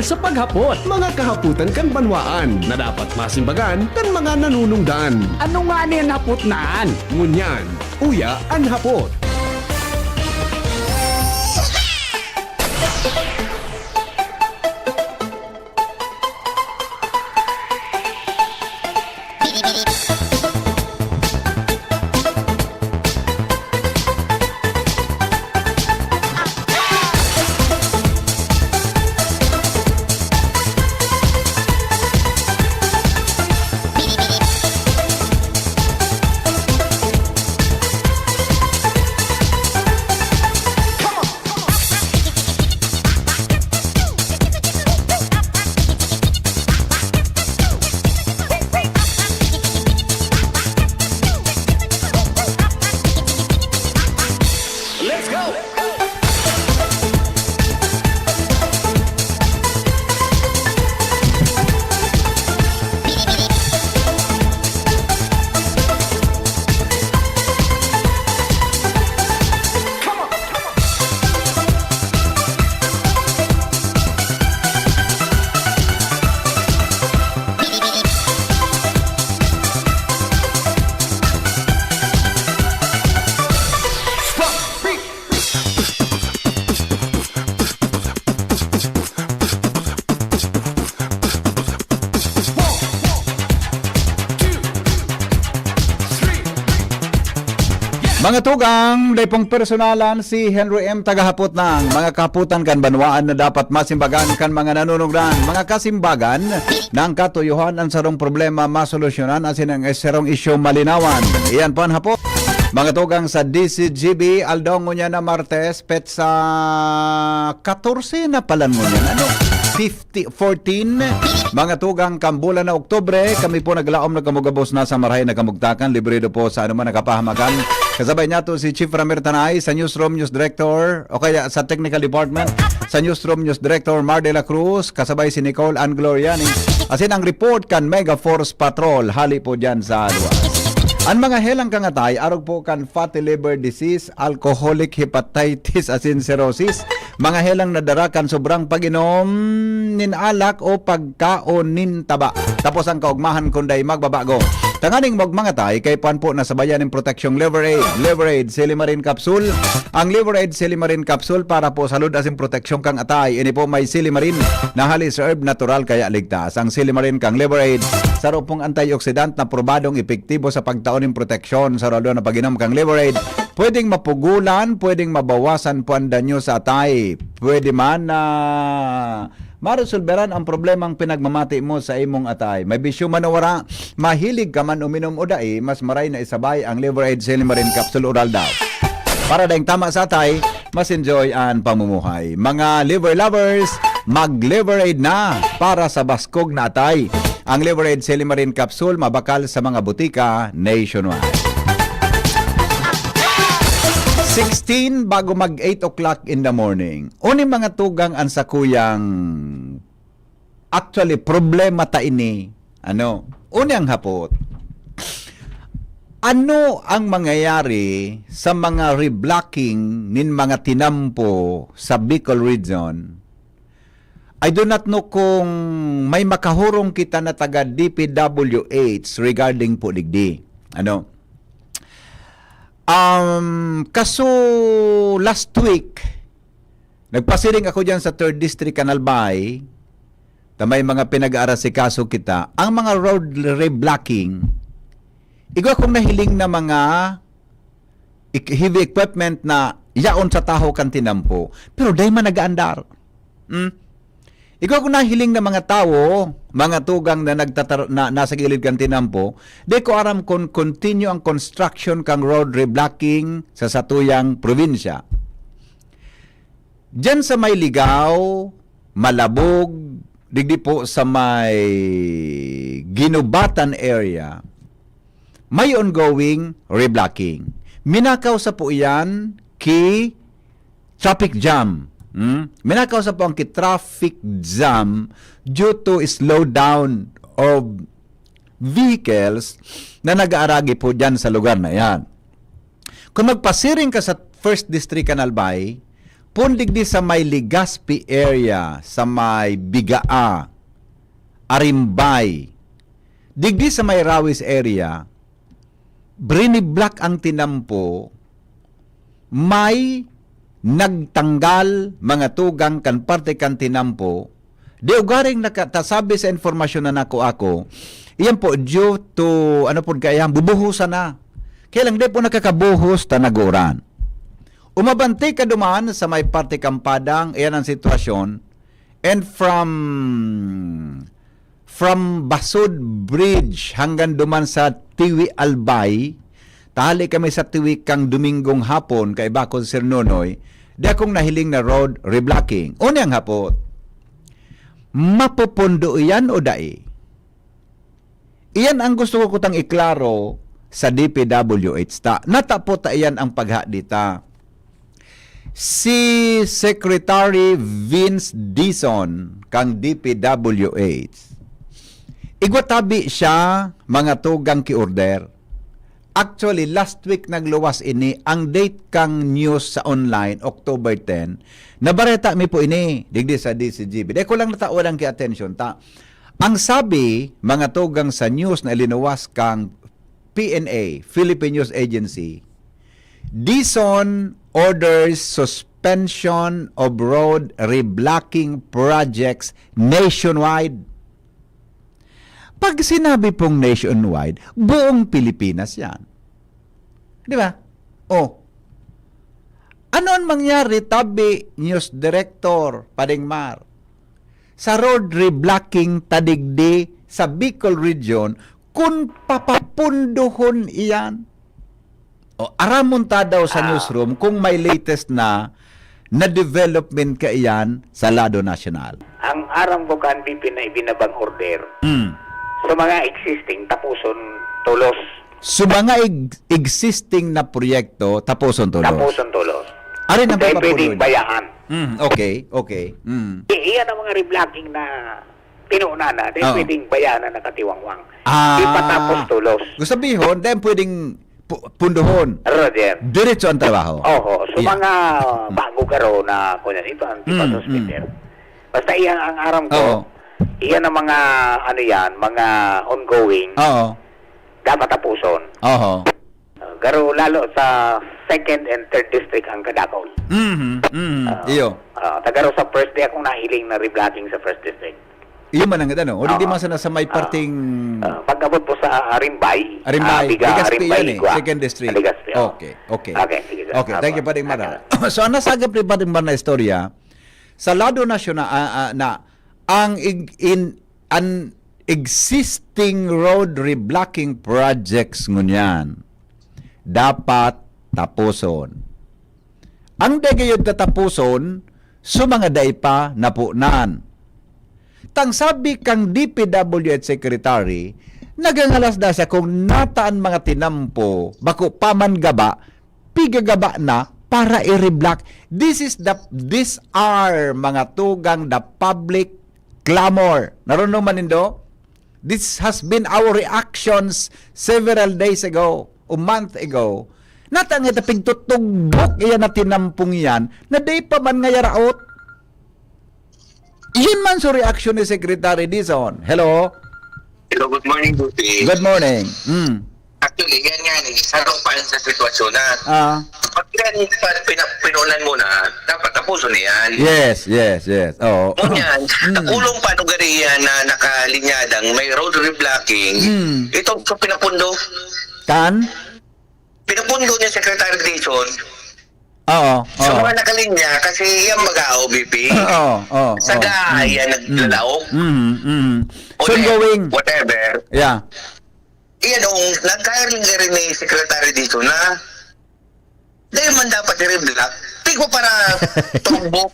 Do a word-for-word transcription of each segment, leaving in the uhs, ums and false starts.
sa paghapot. Mga kahapotan kan banwaan na dapat masimbagan kan mga nanunungdan. Ano nga ni an hapot na an? Ngunyan, uya an hapot. Mga tugang, dai pong personalan si Henry M. Tagahapot ng mga kahapotan kan banwaan na dapat masimbagan kan mga nanunugdan. Mga kasimbagan, na ang katuyohan, ang sarong problema masolusyonan, asin ang sarong isyu malinawan. Iyan po an hapot. Mga tugang sa D C G B, aldaw ngunyan na Martes, petsa katorse na pala ngunyan. Ano? Fifty, fourteen. Mga tugang, kan bulan na Oktubre, kami po naglaom na kamo gabos na sa marahay na kamugtakan, librido po sa anuman na kapahamakan. Kasabay niyato si Chief Ramir Tanay sa Newsroom News Director, o kaya sa Technical Department, sa Newsroom News Director Mar de la Cruz, kasabay si Nicole Angloriani. Asin ang report kan Mega Force Patrol, hali po dyan sa luwas. An mga helang kangatay, arog po kan fatty liver disease, alcoholic hepatitis, asin cirrhosis, mga helang nadara kan sobrang pag-inom nin alak o pagkaon nin taba. Tapos ang kaugmahan kun dai magbabago. Tanganing magmangatay, kaipuhan po na sabayan nin proteksyong Liver Aid. Liver Aid, Silimarin Capsule. Ang Liver Aid Silimarin Capsule para po sa lud asin proteksyon kang atay. Ini po may silimarin na hali sa herb natural kaya ligtas. Ang silimarin kang Liver Aid, saro pong antioxidant na probadong epektibo sa pagtao nin proteksyon sa lalo na pag-inom kang Liver Aid. Pwedeng mapugulan, pwedeng mabawasan po ang danyo sa atay. Pwede man na maresolberan ang problemang pinagmamati mo sa imong atay. May bisyo man o wara, mahilig ka man uminom o dai, mas maray na isabay ang Liver Aid Silimarin Capsule Oral daw. Para daing tama sa atay, mas enjoy an pamumuhay. Mga liver lovers, mag-Liver Aid na para sa baskog na atay. Ang Liver Aid Silimarin Capsule mabakal sa mga butika nationwide. Sixteen, bago mag eight o'clock in the morning. Uni mga tugang an sakuyang, actually, problema ta ini. Ano? Uni ang hapot. Ano ang mangyayari sa mga reblocking nin mga tinampo sa Bicol Region? I do not know kung may makahurong kita na taga D P W H regarding po digdi. Ano? Um, kaso last week, nagpasiring ako diyan sa Third District, Canalbay, na may mga pinag-aarasikaso kita. Ang mga road reblocking, igwa kong nahiling na mga ik-, heavy equipment na yaon sa tahaw kan tinampo, pero dai man nag-aandar. Hmm? Igwa kong nahiling na mga tawo, mga tugang na nagtatar-, na nasa gilid kan tinampo, di ko aram kung continue ang construction kang road reblocking sa satuyang probinsya. Diyan sa may Ligao, Malabog, digdi po sa may Ginubatan area, may ongoing reblocking. Minakaw sa po iyan ki traffic jam. Hmm? Minakaw sa po ang ki traffic jam due to slowdown of vehicles na nag-aaragi po dyan sa lugar na yan. Kung magpasiring ka sa First District, Canalbay, Pun digdi sa may Legazpi area, sa may Bigaa, Arimbay, digdi sa may Rawis area, briniblock ang tinampo, may nagtanggal mga tugang kan parte kan tinampo, di ugaring naka-, ta-, sabi sa informasyon na nako ako, iyan po due to, ano po kaya, bubuhusan na. Kaya lang, di po nakakabuhos ta nag-uuran. Umabante ka duman sa may parte kan Padang, iyan ang sitwasyon. And from, from Basud Bridge hanggang duman sa Tiwi Albay, tahali kami sa Tiwi kang Domingong hapon, kaiba ko si Sir Nonoy, di akong nahiling na road reblocking. Unang hapot, mapupundo iyan o dai? Iyan ang gusto ko kutang iklaro sa D P W H ta. Natapo ta iyan ang paghadi ta. Si Secretary Vince Dizon kang D P W H, igwa tabi siya mga tugang ki-order. Actually, last week nagluwas ini. Ang date kang news sa online, October ten. Nabareta mi po ini, digdi sa D C G B. Dai ko lang natawan ang ki-atensyon ta. Ang sabi, mga tugang sa news na linuwas kang P N A, Philippine News Agency, Dizon orders suspension of road reblocking projects nationwide. Pag sinabi pong nationwide, buong Pilipinas yan. Di ba? Oh. Ano ang mangyari, tabi, News Director Pading Mar, sa road reblocking ta digdi sa Bicol Region kung papapundohon iyan? O, aramon ta daw sa Ah. newsroom kung may latest na, na development kaiyan sa lado nasyonal. Ang aram ko kan B P na ibinabang order, Mm. sa mga existing, tapuson tolos. Sa mga eg-, existing na proyekto, tapuson tolos. Tapuson tolos. Ari na Dahil ba pwedeng papuloy? bayaan. Mm, okay, okay. Mm. I-, iyan ang mga reblocking na pinuunan na, dahil Oo. pwedeng bayanan na katiwangwang. Ah. Ipatapos tolos. Gusto sabihon, dahil pwedeng pu-, pundohon. Roger. Diretso ang trabaho. Oho. So, Yeah. mga Mm. bago garo na, kunya, ito ang Mm, tipasuspender. mm. Basta iyan ang aram ko, Oo. iyan ang mga, ano yan, mga ongoing, Oo. dapat tapuson. Oho. Ah, garo lalo sa second and third district ang kadakol. Mhm, mhm. Ah, Iyo. ah, ta garo sa first, di akong nahiling na reblocking sa first district. Iyo man ang ano, o di, di Ah, man sana sa may ah, parting ah, pag-abot po sa Arimbay, Arimbay, ah, Biga, Legazpi Arimbay, yan eh, Igwa. Second District. Legazpi, oh. Okay, okay. Okay, sige, sir. Okay, Ah, thank you, po. Pading Mara. Okay. So, ang nasagap ni Pading Mara na istorya, sa lado nasyonal, ah, ah, na ang ig-, in, an existing road reblocking projects ngunyan dapat tapuson. Ang dai gayod tatapuson, so mga dai pa napunan. Tang sabi kang D P W H Secretary, nagangalas na siya kung nata an mga tinampo, bako pa man gaba, pigagaba na para i-reblock. This is the, these are mga tugang the public clamor. Narunong man nindo? This has been our reactions several days ago, a month ago. Natangay ta pigtutugbok iyan na tinampong iyan, na di pa man ngayaraot. Iyon man so reaksyon ni Secretary Dizon. Hello? Hello, good morning, Duty. Good morning. Mm. Actually, yan nga ni, sa pa sa sitwasyon na. Ah. Pag yan, pa, pina-, pinunan mo na, dapat tapuson na yan. Yes, yes, yes. Oo. Ngunyan, Mm. nakulong pa lugar iyan na nakalinyadang may road reblocking. Mm. Ito, sa pinapundo. Kan? Pinapundo ni Secretary Dizon. Oo, Sa oo. mga nakalinya, kasi yan mag-O B P. Oo, oo, Sa oo. ga, Mm, yan mm, naglalaog. mm, mm. O Soon then, going. whatever. Yeah. Iyan, nung nagkahiling ka rin ni Secretary Dizon na, dahil man dapat i-reblock, tigwa para tumbok.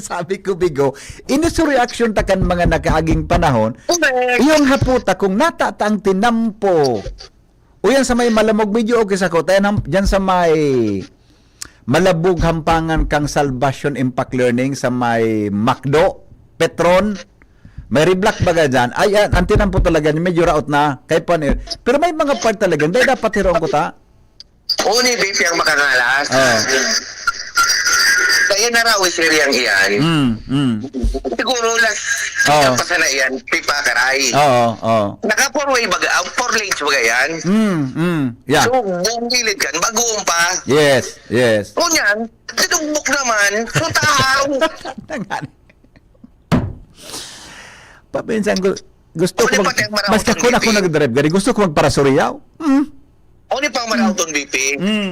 Sabi ko, Bigo, ini so reaksyon ta kan mga nakaaging panahon, Correct. iyong haputa kung nata ta ang tinampo. O yan sa may Malamog, medyo okay sa ko. Tayo nam-, dyan sa may Malabog, Hampangan kang Salvacion Impact Learning, sa may Macdo, Petron, may reblock baga dyan. Ay, an-, ang tinampo talaga, medyo raot na. Kay pan-, pero may mga part talaga, hindi dapat hiroon ko ta. Uni, B P ang makangalas. Oh. Kaya narawi si Riang iyan. Mm, mm. Siguro last Oo. Sa pasana iyan, pipa karay. Oo, oo. Naka four-way baga, ah, four lanes baga iyan. Mm, mm. Yeah. So, buong gilid kan, bagoong pa. Yes, yes. Ngunyan, tinugbok naman. So, tahaw. Nangan. Paminsan ko, gusto Ako ko ni mag-, pati ang maraot mas ang ako na ako B P. Nag-drive gari, gusto ko magparasuriyaw. Mm. Ako ni pang maraot ang B P. Mm.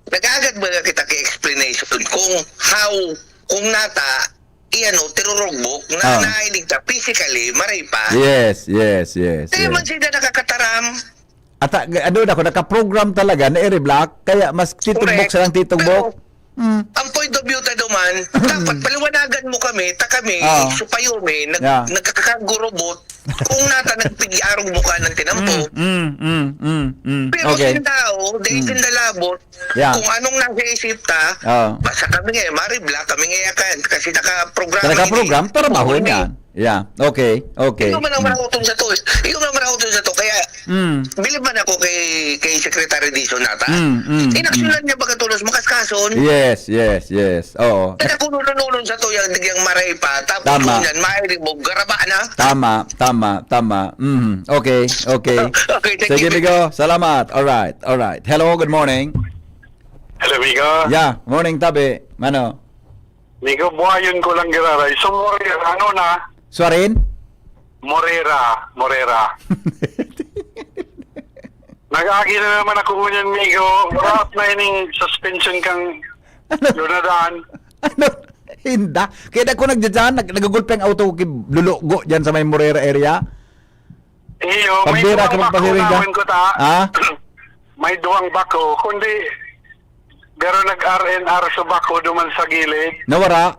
Nag-agad ba kita kay explanation kung how, kung nata, i-ano, tirurugbok na Ah. Nahilig ka physically, maray pa. Yes, yes, yes, Kaya yes. Man sila nakakataram. Ata, ano na ako, nakaprogram talaga na i-reblock, kaya mas titugbok Correct. Silang titugbok. Pero, Mm. Ang point of view ta duman, dapat paliwanagan mo kami, ta kami, Ah. Supayo mi, nag-, Yeah. Nagkakagurubot, kung nata nagpig-arog mo ka ng tinampo. Mm, mm, mm, mm, mm. Pero Okay. Sinda, oh, dahil Mm. Sinda labot, Yeah. Kung anong nasa isip ta, Ah. Basta kami nga, maribla, kami nga yakan, kasi nakaprograma Nakaprogram, ini. Trabaho Kung niya. Hindi. Yeah. Okay, okay. Iyo man ang Mm. maraot sa to. Iyo man ang maraot sa to. Kaya, Mm. bilib man ako kay, kay Secretary Dizon nata. Mm, mm, Inaksyonan mm. Niya ba katulos, makaskason? Yes, yes, yes. Oo. Kaya kung nununun sa to, yung, yung maray pa, tapos Tama. Ngunyan, mahiling mo, garaba na. Tama, tama, tama. Mm. Okay, okay. Okay, thank Sige, you. Migo. Salamat. All right, all right. Hello, good morning. Hello, Migo. Yeah, morning, tabi. Mano? Migo, buhayon ko lang giraray. So, Morera, ano na? Suarin? Morera, Morera. Nag-agi na naman ako ngunyan, Migo. Wala na ining suspension kang Ano? Lunadan. Ano? Hinda. Kaya ako nagdyan, nag-, nagugulpi ang auto ko, kay lulugo dyan sa may Morera area. Iyo, may Pagbira duwang ka, bako magpahiring ka? Naman ko ta. Ha? May duwang bako, kundi garo nag-R N R sa bako duman sa gilid. Nawara?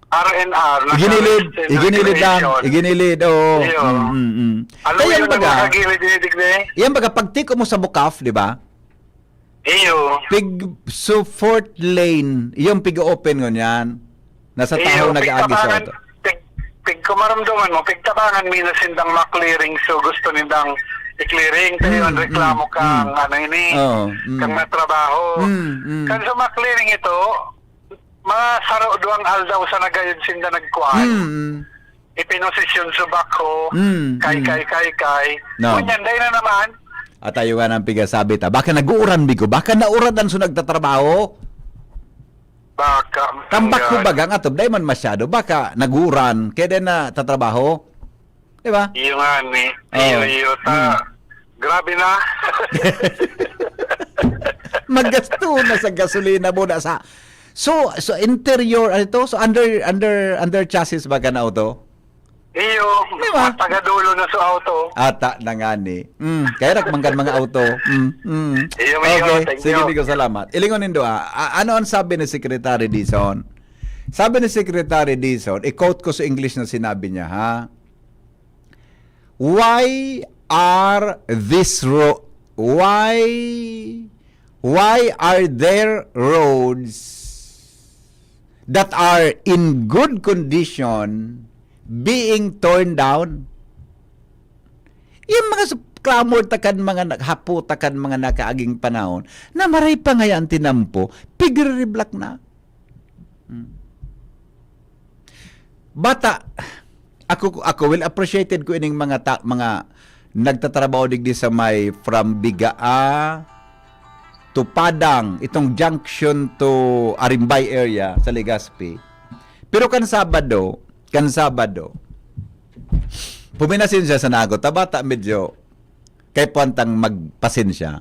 R N R, Iginilid, National Rest and iginilid lang, Recreation. Iginilid, oo. Iyo. Mm, mm, mm. Alam mo Kaya yun, baga, nakagilid, inig na eh. Yan baga, pag tiko mo sa Bukaf, di ba? Iyo. Pig, so fourth lane, yung pig-open ngunyan. Nasa Iyo, tahaw nag-aagi sa pigtabangan, auto. Pig, pig, kung maramdaman mo, pigtabangan mi na sindang ma-clearing, so gusto nindang i-clearing, tayo Mm, ang reklamo mm, kang, mm. Ano ini, Oo, mm. Kang natrabaho. Mm, mm. Kan sa ma-clearing ito, mga saro duwang aldaw sa nagayod sinda nagkuan. Mm, mm. Ipinosisyon sa bako, Mm, kay, mm. Kay, kay, kay. No. Ngunyan, dahil na naman. At tayo nga ng pigasabi ta. Baka nag-uuran, bigo. Baka nauran ang so nagtatrabaho. Baka, Tambak ko ang baga nga to, dahil man masyado. Baka nag-uuran, kaya din na tatrabaho. Di ba? Iyo nga ni. Oo. Iyo, iyo, ta. Hmm. Grabe na. Magasto na sa gasolina mo na sa, so, so interior, ano ito? So under, under, under chassis ba ka na auto? Iyo, Di ba? Mataga dulo na sa auto. Ata na nga ni. Mm, kaya nakmanggan mga auto. Mm, mm. Iyo, Migo, Okay, thank sige, you. Migo, salamat. Ilingon nindo, ah, a-, ano ang sabi ni Secretary Dizon? Sabi ni Secretary Dizon, i-quote ko sa English na sinabi niya, ha? Why are this ro-, why, why are there roads that are in good condition being torn down? Yung mga sa-, clamor ta kan mga nag-, hapo ta kan mga nakaaging panahon, na maray pa ngaya ang tinampo, pigre-reblock na. Hmm. Bata, ako, ako will appreciated ko ining mga ta-, mga nagtatrabaho digdi sa may from Bigaa to Padang, itong junction to Arimbay area sa Legazpi. Pero kan Sabado, kan Sabado, puminasin siya sa nagot. Ta bata medyo kay puwantang magpasensya.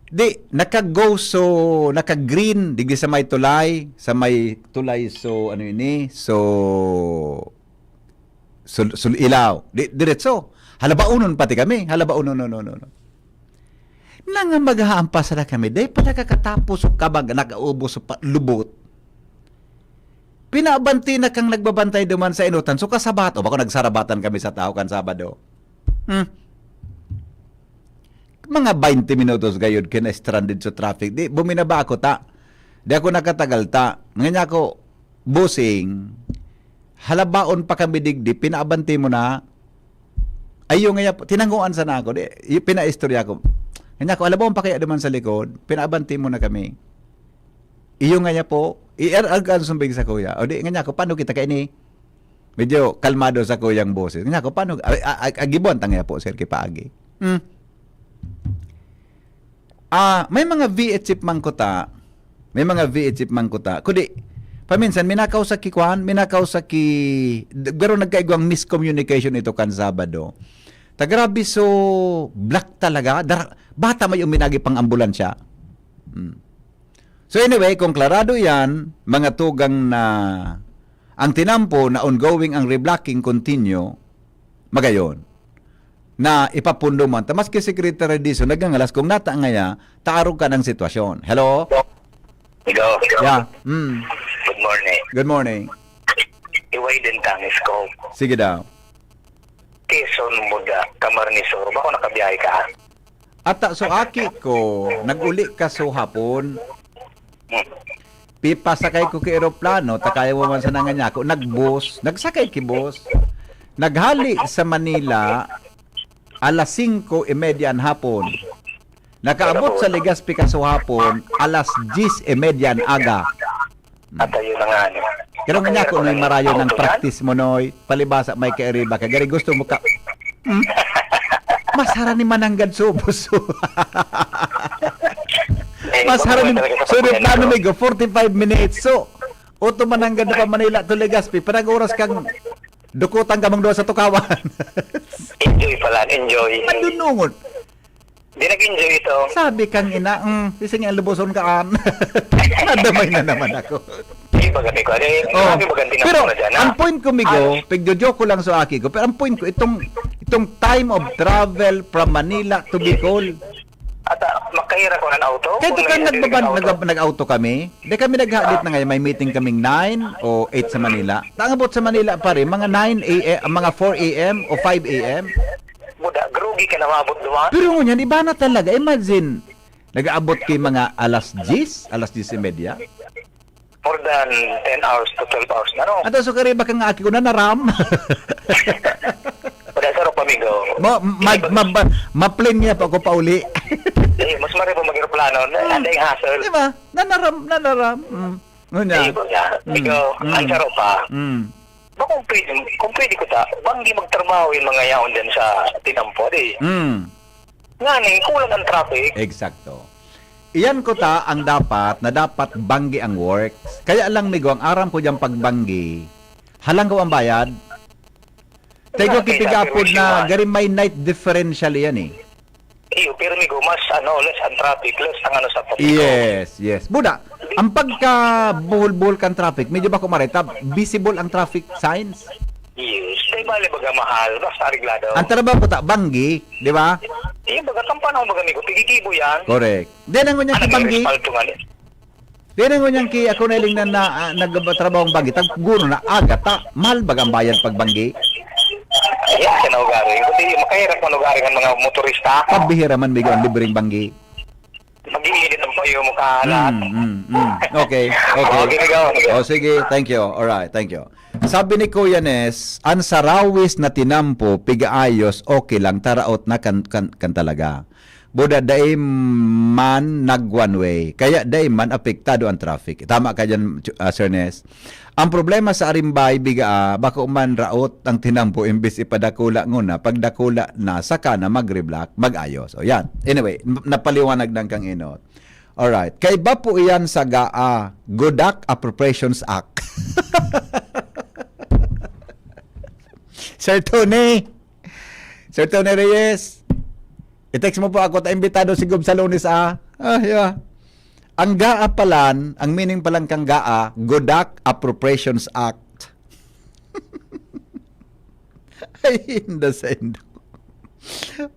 Di, naka-go so, naka-green, digdi sa may tulay, sa may tulay so, ano ini, so, sul-, sul-, ilaw. Di, diretso. Halabaonon pati kami. Halabaonon, no, no, no, no. Nanga maghahampas na kami. Dahil pala kakatapos o kabag, nakaubos o pa, lubot. Pinabanti na kang nagbabantay duman sa enotan. So, kasabat, o bako nagsarabatan kami sa tao kan Sabado. Hmm. Mga baynte minutos gayod kaya na-stranded sa traffic. Di, buminaba ako ta. Di ako nakatagal ta. Ngayon ako, "Bossing, halabaon pa kami digdi, pinaabante mo na." Ayo nga, tinangoan sana ako. Di, y-, pinaistorya ko. Ngayon ako, "Halabaon pa kaya duman sa likod? Pinaabante mo na kami." Iyo nga niya po, i-, ar-, argaan sumbig sa kuya. O di, nga niya ako, "Paano kita kaini?" Medyo kalmado sa kuyang boses. Nga niya ako, "Paano?" Ay, ay, ay, agibuan ta nga po, sir, kay paagi. Hmm. Ah, may mga V eight chip man ko ta. May mga V eight chip man ko ta. Kudi, paminsan, minakaw sa ki kwan, minakaw sa ki, d-, pero nagkaigwang miscommunication ito kan Sabado. Ta grabe, so, black talaga. Dar-, bata may uminagi pang ambulansya. Hmm. So anyway, kung klarado yan, mga tugang na ang tinampo na ongoing ang reblocking continue, magayon na ipapundo man. Ta maski Secretary Dizon, nagangalas kung nata ngaya, taarog ka ng sitwasyon. Hello? Ikaw. Yeah. Mm. Good morning. Good morning. Iway din tangis ko. Sige daw. Quezon, Muda, Camarines Sur. Bako nakabiyahe ka? Ata, so aki ko, nag-uli ka so hapon. Hmm. Pipasakay ko ki eroplano, ta kaya mo man sana nga niya ako. Nag-bus, nagsakay ki bus. Naghali sa Manila, alas singko y media an hapon. Nakaabot sa Legazpi ka so hapon, alas diyes y media an aga. Hmm. At ayun na nga, ano. Pero nga niya ako, Noy, marayo ng practice mo, Noy. Palibasa may kairiba ka. Gari gusto mo ka, hmm? Mas harani mananggad subos. Eh, Mas harani. So, plano may go, forty-five minutes. So, oto mananggad na pa Manila to Legazpi. Parang oras kang dukutan kamong duwa sa tukawan. Enjoy pala, enjoy. Madunungon. Di nag-enjoy ito. Sabi kang ina, mm, ising ang lubuson ka, an. Nadamay na naman ako. Di ba gani ko? Ano yung Oh. Grabe ba ganti na Pero, muna dyan, ha? Ang point ko, Migo, Ay. Pigjo-joke ko lang sa aki ko, pero ang point ko, itong, itong time of travel from Manila to Bicol. At, ah, makahira ko ng auto? Kaya ito Kung ka may nagbaba-, nag-auto? nag-, nag-auto kami. Di kami naghadit Ah. na ngayon, may meeting kaming nine o eight sa Manila. Tangabot sa Manila, pare, mga nine a m, mga four a m o five a m. Buda, grugi ka na maabot duman. Pero ngunyan, iba na talaga. Imagine, nag-aabot kay mga alas diyes, alas diyes y media. More than ten hours to twelve hours na, no? At so, kariba ka nga aki ko, nanaram. Wala sa rupamigo. Ma-, ma-, ma-, ma-, ma-plane niya pa ako pauli. Eh, mas mare pa mag-aeroplano. Na, Hmm. Anday hassle. Di ba? Nanaram, nanaram. Mm. Ngunyan. Di ba nga? Mm. Ikaw, Mm. ang sarap pa. Mm. Ba kung pwede, kung pwede ko ta, banggi magtrabaho yung mga yaon dyan sa tinampo, di? Mm. Nga ning kulang ang traffic. Eksakto. Iyan ko ta ang dapat, na dapat banggi ang works. Kaya lang, Migo, ang aram ko diyang pagbanggi, halanggaw ang bayad. Tego Nga, kipigapod kaya na, pero gari may night differential iyan eh. Iyo, pero Migo, mas ano, less ang traffic, less ang ano sa traffic. Yes, yes. Buda, ang pagka buhol-buhol kang traffic, medyo ba kumareta, visible ang traffic signs? Yes. Kaya bali baga mahal, basta areglado. Ang trabaho ko ta, banggi, di ba? Iyo, baga kang panahon, baga, Migo, pigigibo yan. Correct. Di na ngunyan Ano, kibanggi. May respaldo nga ni. Di na ngunyan ki ako na iling na, na, ah, nagtrabaho ang banggi. Tag guro na aga ta, mahal baga ang bayad pag banggi? Yan, sa naugaring. Kundi makahirap manugaring ang mga motorista. Pabihira man, Migo, ang libreng banggi. Mag-iinit ang payo mo ka lahat. Mm, mm, mm. Okay, okay. Okay, ikaw, ikaw. Oh, sige, thank you. All right, thank you. Sabi ni Kuya Nes, "Ang sarawis na tinampo, pigaayos, okay lang, taraot na kan, kan, kan talaga. Buda, dai man nag one way, kaya dai man apektado ang traffic." Tama ka dyan, Chu-, ah, Sir Nes. Ang problema sa Arimbay, biga, ah, bako man raot ang tinampo, imbis ipadakula nguna, pagdakula na, saka na mag-reblock, mag-ayos. O yan. Anyway, n-, napaliwanag ng kang inot. Alright. Kaiba po iyan sa GAA, Godak Appropriations Act. Sir Tony! Sir Tony Reyes! I-text mo po ako, ta imbitado si Gob sa Lunes, ah. Ah, yeah. Ang GAA palan, ang meaning palan kang GAA, Godak Appropriations Act. Ay, inda sa indo.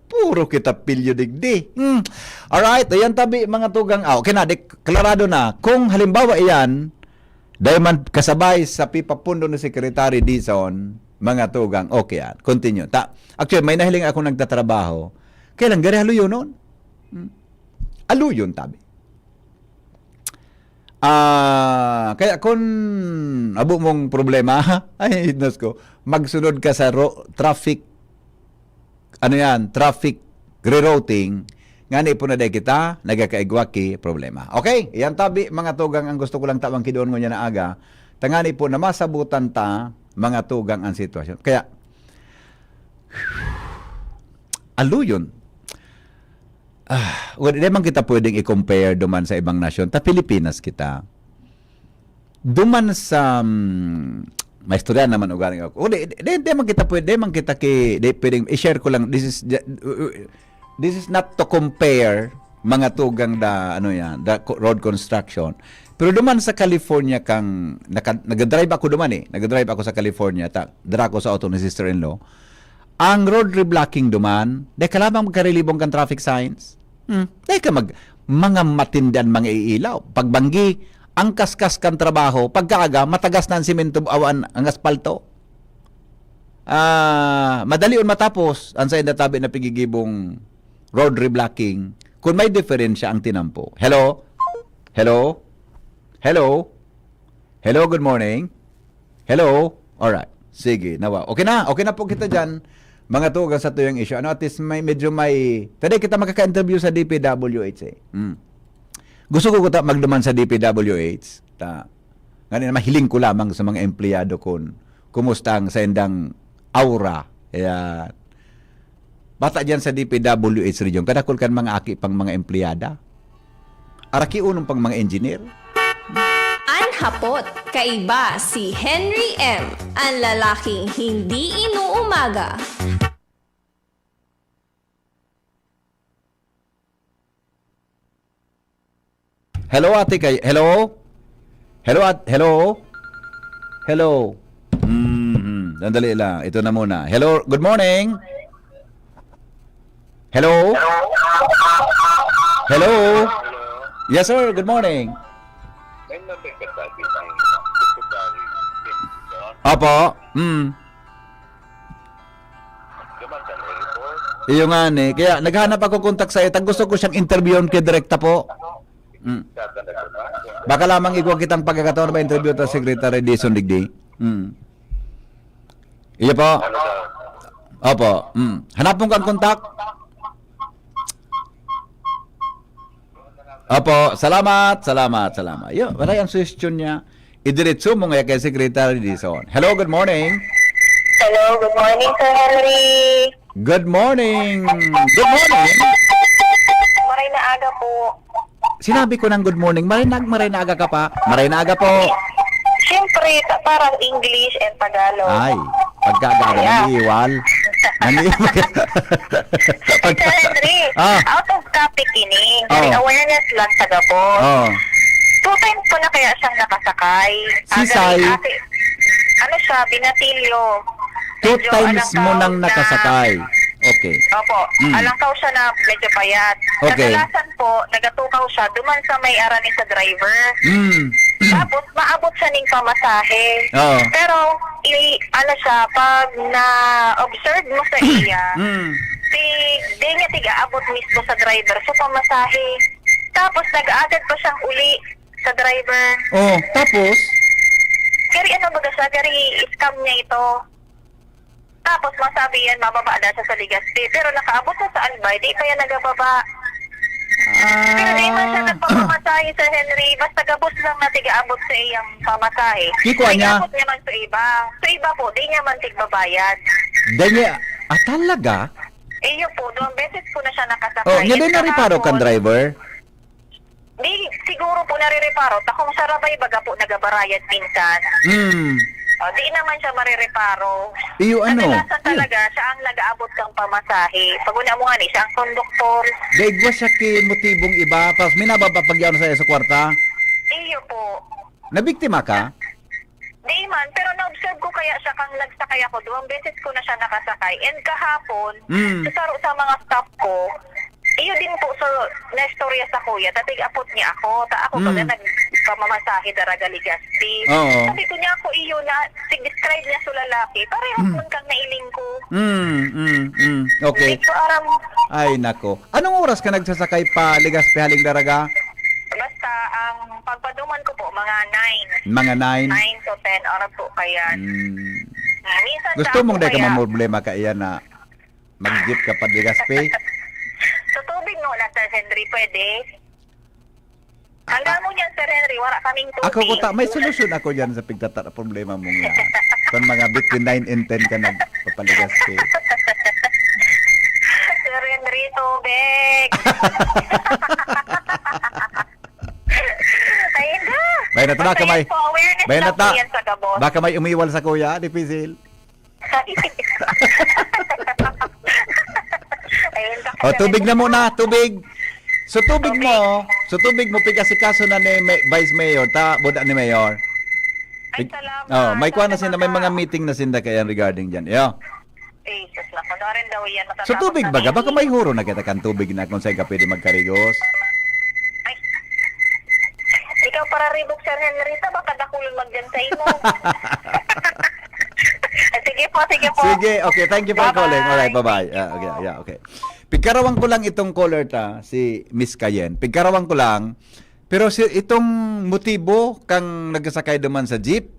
Puro kita pilyo digdi. Hmm. Alright, ayan tabi, mga tugang. Ah, okay na, di, klarado na. Kung halimbawa iyan, dahil man kasabay sa pipapundo ni Secretary Dizon, mga tugang, okay yan. Continue. Ta, actually, may nahiling ako nagtatrabaho. Kaya lang, gari haluyonon. Hmm. Aluyon, tabi. Ah, kaya kun abo mong problema, ay, Diyos ko, magsunod ka sa ro-, traffic, ano yan, traffic rerouting, Ngani po na dai kita nagkakaigwa ki problema. Okay, iyan tabi, mga tugang, ang gusto ko lang tawan ki duon ngunyan na aga, tangani po na masabutan ta, mga tugang, ang sitwasyon. Kaya, aluyon. Ah, well, di man kita pwedeng i-compare duman sa ibang nasyon. Ta Pilipinas kita. Duman sa, mm, may istorya naman ugaling ako. O, di, di, di man kita pwede, di man kita ki, di pwedeng i-share ko lang. This is, ju- this is not to compare mga tugang da, ano yan, da co- road construction. Pero duman sa California kang, naka, nagdadrive ako duman eh. Nagdadrive ako sa California, ta, dira ako sa auto ni sister-in-law. Ang road reblocking duman, dai ka lamang magkarilibong kan traffic signs. Hmm, dai ka mag, mga matindan, mga iilaw. Pagbanggi, ang kaskas kan trabaho, pagkaaga, matagas na ang simento, awan ang aspalto. Ah, madali on matapos, ang sa inda tabi na pigigibong road reblocking, kung may diferensya ang tinampo. Hello? Hello? Hello? Hello, good morning. Hello? Alright. Sige, nawa. Okay na, okay na po kita dyan. Mga tugang sa tuyang issue. Ano, at least may, medyo may, ta dai kita makaka-interview sa D P W H eh. Hmm. Gusto ko kuta magduman sa D P W H. Ta, ngani na mahiling ko lamang sa mga empleyado kun kumusta ang saindang aura. Ayan. Bata dyan sa D P W H region, kadakul kan mga aki pang mga empleyada. Araki unong pang mga engineer. An hapot, kaiba si Henry M, an lalaking hindi inuumaga. Hello, ate kay, hello? Hello, at, hello? Hello? Mm, sandali lang. Ito na muna. Hello, good morning. Hello? Hello? Yes, sir. Good morning. Opo. Mm. Iyo nga ni. Kaya naghanap ako kontak sa iyo. Gusto ko siyang interviewon kay direkta po. Mm. Baka lamang igwa kitang pagkakataon na ba interview ta Secretary Dison Digdi. Mm. Iyo po. Opo. Mm. Hanapon ko ang kontak. Opo. Salamat, salamat, salamat. Yo, wala yung suggestion niya. Idiretso mo nga kay Secretary Dison. Hello, good morning. Hello, good morning, Sir Henry. Good morning. Good morning. Maray na aga po. Sinabi ko ng good morning. Maray na, maray na aga ka pa. Maray na aga po. Siyempre, ta- parang English and Tagalog. Ay, pagkagaga, Yeah. nangiiwal. Nangiiwal. Sir Henry, Ah. out of topic ini. Very Oh. awareness lang sa gabos. Oh. Two times ko na kaya siyang nakasakay. Si Aga- Sai? Ate, ano siya, binatilyo. Two Medyo times alangkaw mo nang na- nakasakay. Okay. Opo, Mm. alangkaw siya na medyo payat. Okay. Kadalasan po, nagatukaw siya, duman sa may arani sa driver. Mm. Tapos, maabot siya ning pamasahe. Oo. Pero, i, ano siya, pag na-observe mo sa iya, Mm. si, di niya tiga-abot mismo sa driver. So, pamasahe. Tapos, nag-aagad pa siyang uli sa driver. Oh, tapos? Gari ano baga siya? Gari scam niya ito. Tapos masabi yan, mababa na siya sa Legazpi. Pero nakaabot na sa Albay, di pa yan nagababa. Pero di man siya Ah. nagpapamasahe, Sir Henry. Basta gabos lang na tiga-abot sa iyang pamasahe. Kikwa niya? Tiga-abot niya man sa iba. Sa iba po, di niya man tigbabayad. Dahil niya, ah, talaga? Iyo po, dalawang beses ko na siya nakasakay. Oh, niya din And nariparo kan kahapon, driver? Di, siguro po narireparo. Ta kung sarabay baga po nagabarayad minsan. Hmm. Oh, di naman siya marireparo. Iyo, ano? Kadalasan Iyo. talaga, siya ang nag-aabot ng pamasahe. Pag una mo nga ni, siya ang konduktor. Dahil igwa siya ki motibong iba, tapos minababa pag sa sa kwarta. Iyo po. Nabiktima ka? Di man, pero na-observe ko kaya siya kang nagsakay ako. Duwang beses ko na siya nakasakay. And kahapon, Mm. sa saro sa mga staff ko, iyo din po sa naistorya sa kuya, tatig-apot niya ako. Ta ako Mm. baga nagpamamasahe daraga Legazpi. Oo. Sabi ko niya ako iyo na, sig-describe niya sa lalaki. Pareho Mm. man kang nailing ko. Mm, mm, mm. Okay. Hindi ko aram. Ay, nako. Anong oras ka nagsasakay pa Legazpi haling daraga? Basta ang pagpaduman ko po, mga nine. Mga nine? Nine to ten oras po kaya. Mm. Ah, minsan Gusto sa mong ako dahil ka kaya, mamroblema ka iyan na mag-jeep ka pa Legazpi? Sa tubig mo na, Sir Henry, pwede? Ang damo niyan, Sir Henry, wala kaming tubig. Ako ko ta, may solusyon ako diyan sa pigtata problema mo nga. Kung mga between nine and ten ka nagpapaligas, eh. Sir Henry, tubig. Ay, na. Bay na ta, basta kamay. Yan po, awareness Bay na lang po ta. Yan sa gabos. Baka may umiwal sa kuya, dipisil. Ayun, baka Oh, sabi tubig ko. Na muna, tubig. So, tubig Tubig. Mo, so, tubig mo, pigasikaso na ni May-, Vice Mayor, ta, buda ni Mayor. Ay, Pig-, salamat. Oh, may kuha na Salamat, sinda, may mga ah. Meeting na sinda kaya regarding dyan. Yo. Jesus, naku, doon rin daw yan. So, Matatapos tubig na baga? Baka yan. May huro na kita kan tubig na kung saan ka pwede magkarigos. Ay. Ikaw para ribok, Sir Henry, ta, baka dakulon magdan sa imo. Sige po, sige po. Sige, okay. Thank you for Bye-bye. Calling. Alright, bye-bye. Thank you Ah, okay, po. Yeah, okay. Pigkarawang ko lang itong caller ta, si Miss Cayenne. Pigkarawang ko lang, pero si, itong motibo kang nagsakay duman sa jeep,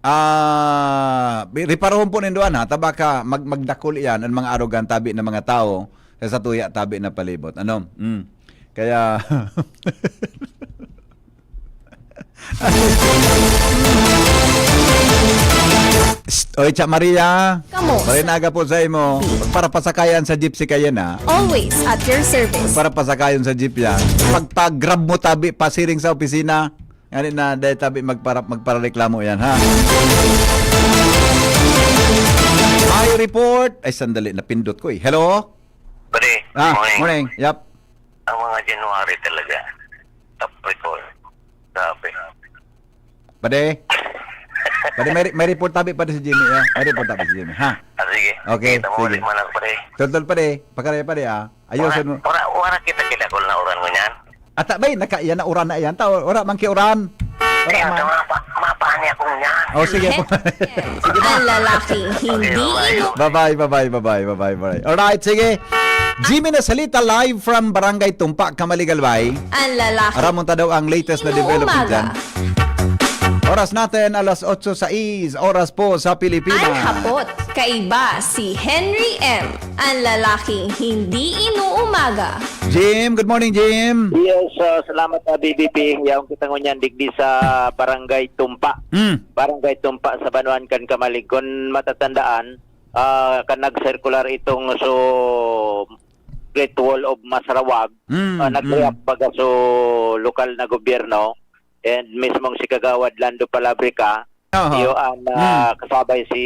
ah, bi-, reparohon po nindo, ana, ta baka mag-, magdakul iyan ang mga arogan tabi na mga tawo sa satuya tabi na palibot. Ano? Mm. Kaya, Psst, oy, Cha Maria. Kamo. Maray na aga po sa imo. Para pasakayan sa jeep si Cayenne, ah. Always at your service. Para pasakayan sa jeep yan. Pagpa-grab mo tabi, pasiring sa opisina. Ngani na, dahil tabi, magpara-, magparareklamo yan, ha? May report. Ay, sandali, napindot ko eh. Hello? Pare, Ah, morning. Morning. Yap. Ang mga January talaga, top record. Grabe. Pade? Pade, may, may report tabi, pade, si Jimmy, ah. May report tabi si Jimmy, ha? Ah, sige. Okay, Kita mo sige. Ulit man ako, pare. Tol, tol, pade. Pagkaraya, pade, ah. Ayusin mo. Wala, wala, wala kita kinakul na uran mo niyan. Ata, bay, naka, yan na uran na yan. Tao, wala, man ki uran. Wala Kaya man. Ito, mapa-, mapahani akong niyan. Oh, sige po. Sige na. Ang lalaking hindi Okay, bye-bye. Ino. Bye-bye, bye-bye, bye-bye, bye-bye, bye. Alright, sige. Jimmy na salita live from Barangay Tumpa, Camaligalbay. Ang lalaki. Aramon ta daw ang latest na Inuumaga. Development dyan. Oras natin, alas otso sais, oras po sa Pilipinas. Ang hapot, kaiba si Henry M, ang lalaking hindi inuumaga. Jim, good morning, Jim. Yes, ah, salamat, ah, B B P. Yaon kita ngunyan digdi sa Barangay Tumpa. Mm. Barangay Tumpa sa Banwaan kan Camalig. Kung matatandaan, ah, kan nag-circular itong so Great Wall of Masarawag, Mm, ah, nag-react mm. baga so lokal na gobyerno and mismong si Kagawad Lando Palabrica, Aha. iyo ang, ah, Mm. kasabay si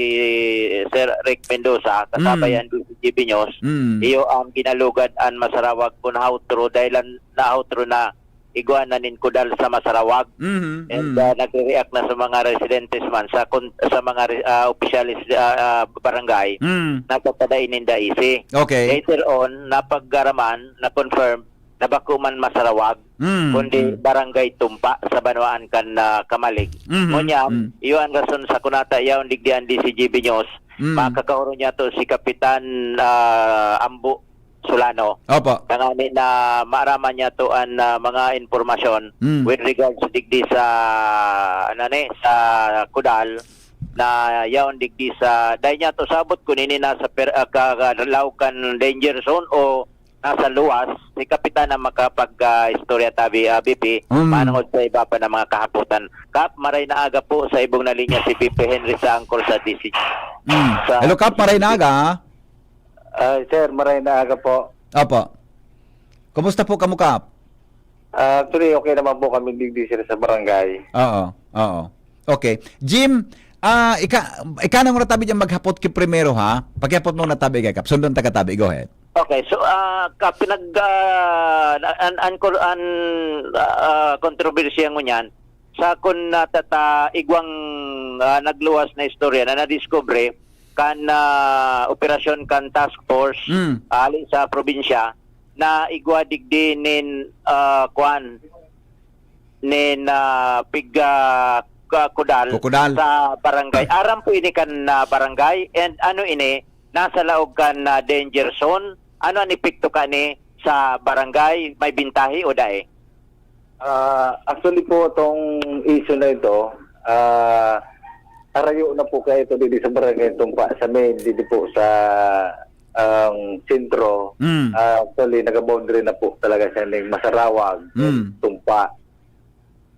Sir Rick Mendoza, kasabay Mm. ang D C G B News, Mm. iyo ang ginalugad an Masarawag kun how true, dahil ang, na how true na igwa na nin kudal sa Masarawag. Mhm, And, mhm. ah, nagre-react na sa mga residentes man, sa kon-, sa mga re-, ah, opisyalis, ah, ah, barangay, Mm. nagpapadain ninda isi. Okay. Later on, napagaraman, na-confirm, na bako man Masarawag, Mm, kundi mm. Barangay Tumpa sa banwaan kan, ah, Camalig. Mhm, Ngunyan, mm. iyo ang rason sa kunata yaon digdi an D C G B News, Mm. makakahuro niya to si Kapitan, ah, Ambo Solano. Opo. Tangani na maaraman niya to an, ah, mga impormasyon Mm. with regards digdi sa, ano ni, sa kudal na yaon digdi sa, dahil niya to sabot kung ini nasa per-, ah, ka-, ka-, laog kan danger zone o nasa luwas, si Kapitan ang makapag, ah, istorya tabi, ah, B P, Mm. manungod sa iba pa na mga kahapotan. Kap, maray na aga po sa ibong na linya si B P Henry sa angkor sa D C. Mm. Sa Hello, Kap, maray na aga, ha? Ah, sir, maray na aga po. Opo. Kumusta po kamo, Kap? Ah, actually, okay naman po kami digdi, sir, sa barangay. Oo, oo. Okay. Jim, ah, ika-, ika na muna tabi dyan maghapot ki primero, ha? Paghapot muna tabi kay Kap. Sundon ta ka tabi. Go ahead. Okay, so, ah, ka-, pinag-, ah, an, an, an, ah, kontrobersiya ngunyan, sa kun natata-, igwang, ah, nagluwas na istorya na nadiskubre kan, ah, operasyon kan task force, Mm. ah, hali sa probinsya, na igwa digdi nin, ah, kwan, nin, ah, pig, ah, ka-, kudal Kukudal. sa barangay. Aram po ini kan, ah, barangay, and ano ini, nasa laog kan, ah, danger zone? Ano ang epekto kani sa barangay? May bintahi o dai? Ah, actually po, tong issue na ito, ah, harayo na po kayo ito dito sa Barangay Tumpa, sa main, dito po sa ang sentro, Mm. ah, actually, nag-boundary na po talaga siya ning Masarawag, Mm. Tumpa.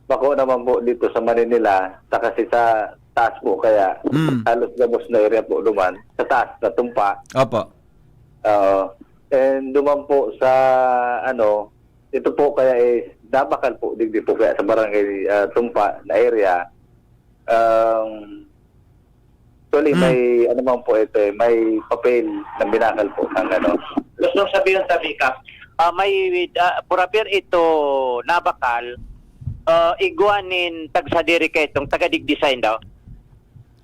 Bako naman po dito sa Maninila, sa kasi sa taas po kaya, Mm. halos gabos na area po duman, sa taas na Tumpa. Opo. Oo. And duman po sa, ano, ito po kaya is nabakal po, digdi po kaya sa barangay, ah, Tumpa na area. Um, actually, Hmm. may, ano man po ito eh, may papel na binakal po ng ano. Gusto sabihin sa Bicap, ah, may, ah, purapir ito nabakal, ah, igwa nin tagsadiri ka itong taga-Digdi Sain daw?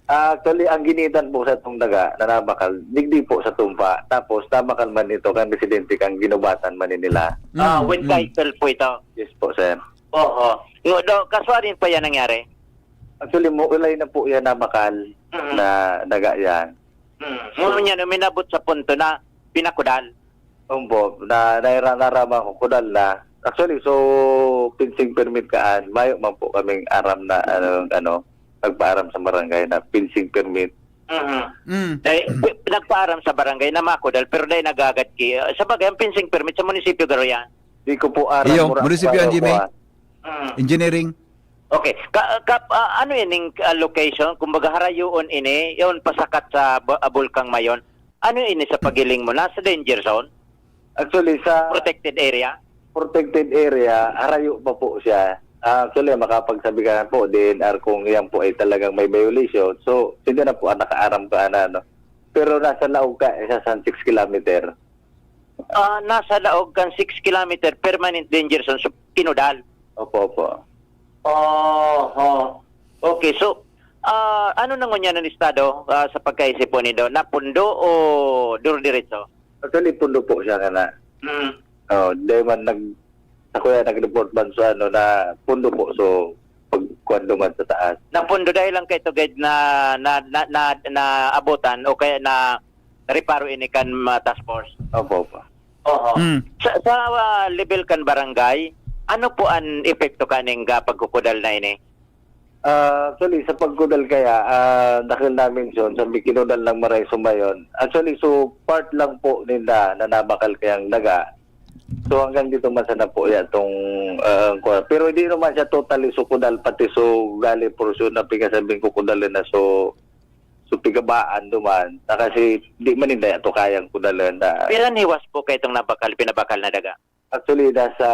Ah, actually, ang ginitan po sa itong daga na nabakal, digdi po sa Tumpa. Tapos, nabakal man ito kan residente kang Ginubatan, Maninila. Ah, Mm, with mm. title po ito. Yes po, sir. Oo. Ngo, do, kaswarin pa yan nangyari? Actually, muulay na po yan nabakal Mhm. na daga yan. Hmm. Ngunyan, uminabot sa punto na pinakudal. Umbo, na naira naraman ko kudal na. Actually, so fencing permit kaan, mayo man po kaming aram na ano, ano, nagpaaram sa barangay na fencing permit. Mhm. Mm. Eh, pi- nagpaaram sa barangay na makudal, pero dahil nagagad ki, sa bagay, ang fencing permit sa munisipyo garo yan. Di ko po aram. Iyo, mura- munisipyo mura- ang di may- kuha. Mhm. Engineering. Okay. Ka, ka, ah, ano ining ah, location? Kumbaga, harayoon ini, yun pasakat sa bu- ah, Bulkang Mayon. Ano ini sa pagiling mo? Nasa danger zone? Actually, sa Protected area? protected area, harayo pa po siya. Ah, actually, makapagsabi ka na po, D N R, kung yan po ay talagang may violation. So, sila na po ang nakaaram ka na, no? Pero nasa laog ka, isa sa six kilometer. Ah, nasa laog kan six kilometer permanent danger zone. So, kinudal. Opo, opo. Oho. Okay, so, ah, ano na ngunyan ang estado ah, sa pagkaisip po nindo? Napundo o duro-diretso? Actually, pundo po siya ka na. Hmm. Oh, dahil man nag, sa kuya, nag-report man sa ano na pundo po. So, pag kuwan duman sa taas. Napundo dahil lang kayo tugad na, na, na, na, naabutan o kaya na reparo ini kan ah, task force? Opo, opo. Oo. Mm. Sa, sa ah, level kan barangay, ano po ang epekto kaning ah, pagkukudal na ini? Ah, actually, sa pagkudal kaya, ah, dakil namin siyon, sabi kinudal ng Maray Sumayon. Actually, so part lang po ninda na nabakal kayang daga. So hanggang dito man sana po yan, tong, ah, kuwan. Pero hindi naman siya totally so kudal, pati so gali portion na pinasabing ko kudalin na so, so pigabaan duman. Na kasi di man ninda ito kayang kudalin na. Piran hiwas po kayo itong nabakal, pinabakal na daga? Actually, nasa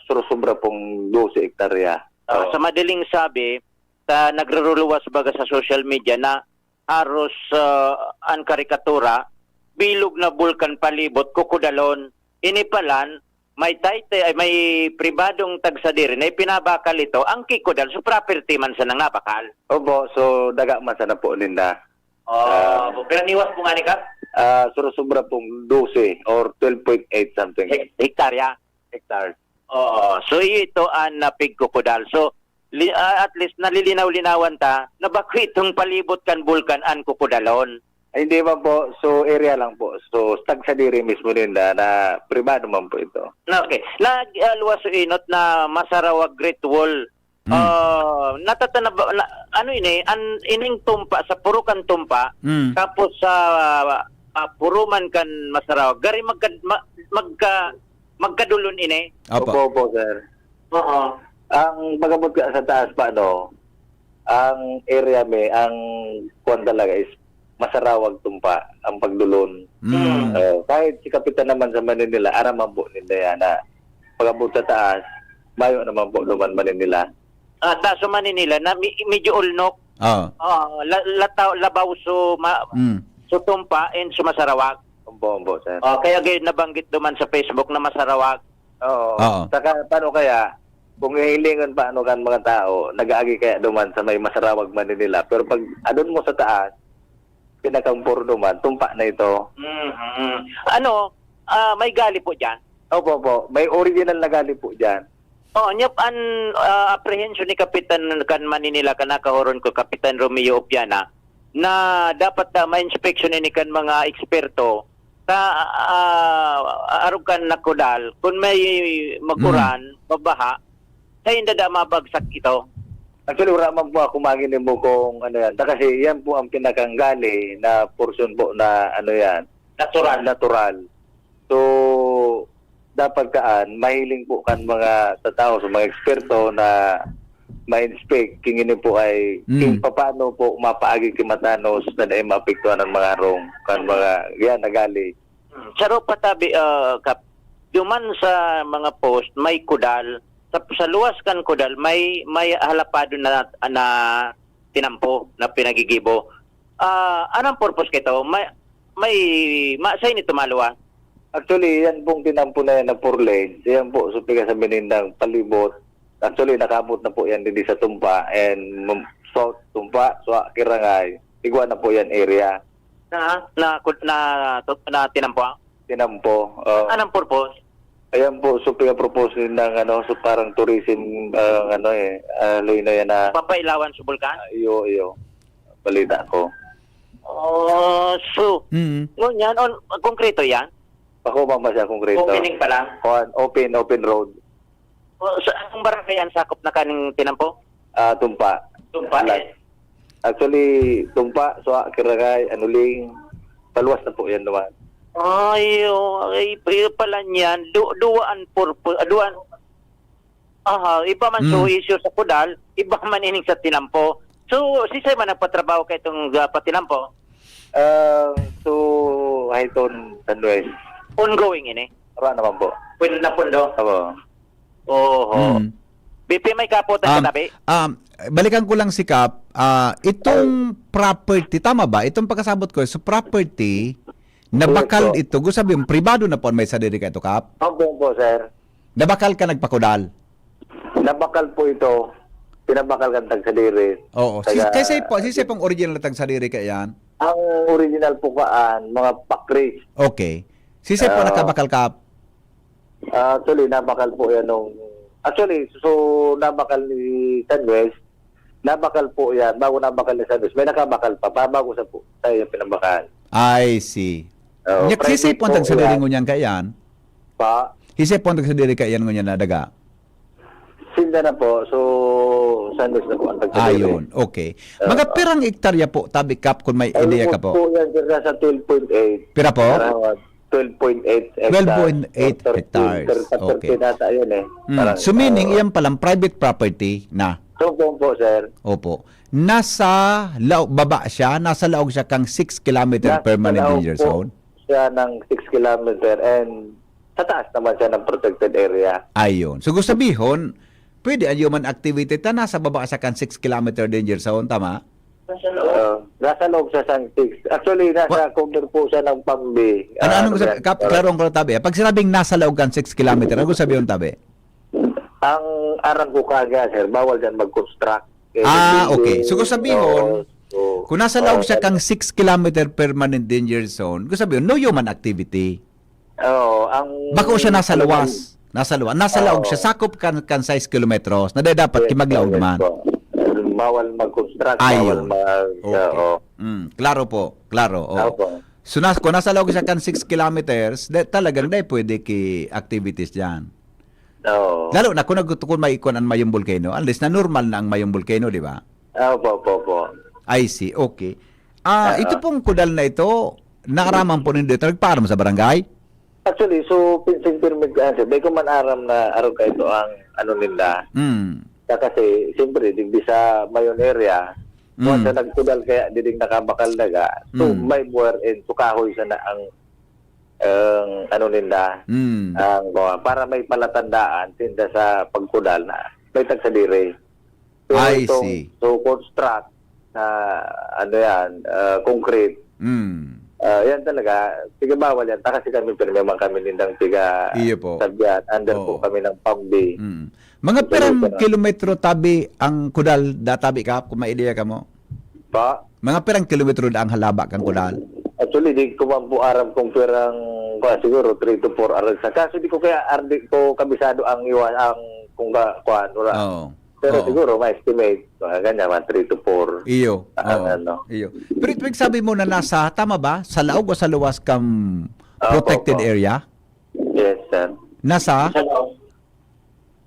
surusubra pong dose hektarya. Ah, Oo. sa madaling sabi, sa nagruruluwas baga sa social media na haros ah, ang karikatura, bilog na bulkan palibot, kukudalon. Ini palan, may taytay, ay may pribadong tagsadiri na ipinabakal ito, ang kikudal, so property man sa nang nabakal. Opo, so daga man sana po ninda. Oh, pero niwas po nga ni Kap? Ah, surusubra pong dose or twelve point eight something Hek- hektarya. Hectares. Oo. So, iyo ito ang napigkukudal. So, li, ah, at least nalilinaw-linawan ta na bako itong palibot kan bulkan an kukudalon. Ay, hindi man po. So, area lang po. So, tagsadiri mismo ninda na pribado man po ito. Okay. Nag-alwas inot na Masarawag Great Wall. Hmm. Ah, natatanaba na, ano ini, an ining tumpa sa purukan tumpa, Hmm. tapos sa ah, puruman kan Masarawag. Gari magka, ma, magka magkadulon ini. Opo. Opo, opo, sir. Oo. Ang pag-abot ka sa taas pa, no, ang area may, ang kuwan talaga is Masarawag tumpa, ang pagdulon. Mm. Oh, kahit si Kapitan naman sa Maninila, araman po ninda yan na pag-abot sa taas, mayo naman po naman Maninila. Ah, taas sa Maninila na mi, medyo ulnok. Oo. Oh, la, lataw, labaw so ma, Mm. so tumpa and so Masarawag. Umbo, umbo, sir. Oh, kaya gayon nabanggit duman sa Facebook na Masarawag. Oo. Oo. Saka, paano kaya, kung hihilingan pa ano kan mga tao, nag-aagi kaya duman sa may Masarawag Maninila. Pero pag adon mo sa taas, pinakang puro duman, tumpa na ito. Mhm. Ano, ah, may gali po diyan? Opo, opo. May original na gali po dyan. Oh, nyap an ah, apprehension ni Kapitan kan Maninila kan nakahuron ko, Kapitan Romeo Opiana, na dapat ah, ma-inspection ini kan mga eksperto sa ah, arog kan nakudal kun may maguran, mabaha, sa inda da mabagsak ito. Actually, wala man po ako mangin mo kung ano yan. Ta kasi yan po ang pinakanggali na portion po na ano yan. natural. Natural. So, dapat kaan, mahiling po kan mga sa tao, sa mga eksperto na ma-inspect, kung ini po ay, Mm. kung papaano po mapaagi ki matanos na dai maapektuhan ang mga harong, kan mga, yan, nagali. Saro pa tabi, ah, Kap, duman sa mga post, may kudal. Sa, sa luwas kan kudal, may, may halapado na, na tinampo, na pinagigibo. Ah, anong purpose kito? May, may, ma-, saan ito maluwas? Actually, yan pong tinampo na yan na four lanes, yan po, so, piga sa Minindang palibot. Actually, nakaabot na po yan din sa Tumpa and, um, South Tumpa, Sua, Kirangay. Igwa na po yan area. Na, na, na, na tinampo? Tinampo, oo. Anong purpose? Ayan po, so pinapropose din ng ano, so parang tourism, ah, ano eh, ah, lane na yan na Papailawan sa bulkan? Ah, iyo, iyo. Balita ko. Oh, so, Mm. ngunyan, on, konkreto yan? Ako, mama siya, konkreto. Opening pa lang? Kuwan, open, open road. Oh, sa anong barangay ang sakop na kaning tinampo? Ah, Tumpa. Tumpa, Lat-, eh. Actually, Tumpa, Sua, Kirangay, Anuling, paluwas na po yan naman. Ay, oh, ay, iyo pala niyan. Du-, duwa an purpo-, ah, duwa an, aha, iba man so Mm. issue sa kudal, iba man ining sa tinampo. So, sisay man nagpatrabaho kaitong, ah, patinampo? Ah, so, Highton, San Luis. Ongoing ini? Wala naman po. Pwede na pundo? Opo. Oho. Mm. B P, may kapotan Um, ka, tabi? um, balikan ko lang si Kap. Ah, itong Ay. property, tama ba? Itong pagkasabot ko, so property, nabakal Correct po. ito. Gusto sabihin, pribado na po may sadiri ka ito, Kap? Opo, opo, sir. Nabakal ka, nagpakudal? Nabakal po ito. Pinabakal kan tagsadiri. Oo. Si, Taga kasi po, si pong original na tagsadiri ka yan? Ang original po kaan, mga pakris. Okay. Si po Ah. nakabakal ka? Ah, actually, nabakal po yan nung, actually, so, nabakal ni San Luis, nabakal po yan, bago nabakal ni San Luis, may nakabakal pa, pa bago sa po, sa iyo pinabakal. I see. Oo, Nya, private sisay po ang po tagsadiri yan. ngunyan kaiyan? Pa? Sisay po ang tagsadiri kaiyan ngunyan na daga? Sinda na po, so, San Luis na po ang tagsadiri. Ayun, okay. Oo. Mga pirang hektarya po, tabi, Kap, kung may Almost ideya ka po? po yan, sir, nasa twelve point eight. Pira po? Around twelve point eight hectares. Twelve point eight Or thirteen, hectares. thirteen, Okay. thirteen ata yun eh. Mm. Parang, So, meaning, oo. iyan palang private property na? So, po, po, sir. Opo. Nasa lao-, baba siya, nasa laog siya kang six kilometer Nasa permanent laog danger po zone? siya ng six kilometer and sa taas naman siya ng protected area. Ayun. So, gusto sabihon, pwede ang human activity ta nasa baba siya kan six kilometer danger zone, tama? Oo. Nasa loob siya sang six. Actually, nasa Wa- cover po siya ng Pambi. Ano, Ah, anong ano sabi? yan? Kap-, Parang klaro ang tabi, ah. Pag sinabing nasa laog kan six kilometer, ano sabi yung tabi? Ang aram ko kaga, sir, bawal dyan mag-construct. Eh, Ah, hindi okay. So, kung sabihon, Oo, so, kung nasa laog oo, siya sir. kang six kilometer permanent danger zone, kung sabihon, no human activity. Oo, ang Bako siya nasa ano luwas. Nasa luwas. Nasa laog siya. Oo. Sakop kan, kan sais kilometros. Na dapat Yes, kimaglaog yes naman. po. Bawal mag-construct, bawal Ayun. mag-, Okay. oo. Mm, klaro po. Klaro. Oo. Opo. So, nas-, kung nasa laog siya kan six kilometers, da-, talagang dai pwede ki activities dyan. Oo. Lalo na kung nag-, kung may ikon ang Mayong Volcano, unless na normal na ang Mayong Volcano, di ba? Opo, opo, opo. I see. Okay. Ah, Ah, ito ah. pong kudal na ito, naaraman po ninyo ito, nagpaaram sa barangay? Actually, so, fencing permit ka, sir. Di ko man aram na arog ka ito ang ano ninda. Mm. Sa kasi, siyempre, digdi sa Mayon area, Mm. once na nagkudal kaya diding nakabakal daga, so, Mm. may buwer and so kahoy sana ang, ang ano ninda, Mm. ang, uh, para may palatandaan sinda sa pagkudal na may tagsadiri. Pero I itong see. so construct na, ano yan, ah, concrete, Mm. ah, yan talaga, tiga bawal yan. Ta kasi kami, pirmi man kami nindang tiga Iyo po. Sabyan, under po Oo. kami ng Pambi. Mm. Mga Tuloy pirang ko na. kilometro tabi ang kudal, da tabi ka, kung may ideya ka mo? Pa? Mga pirang kilometro da ang halaba kang kudal? Actually, di ko man po aram kung pirang, kuwan, siguro three to four aral sa. Kaso di ko kaya, ar-, di ko kabisado ang iwa-, ang kung ka-, kuwan, wala. Oo. Pero Oo. siguro, ma-estimate, mga ganyan, mga three to four. Iyo. Ah, Oo. ano. Iyo. Pero ito, sabi mo na nasa, tama ba? Sa laog o sa luwas kang Opo, protected opo. area? Yes, sir. Nasa? Sa laog.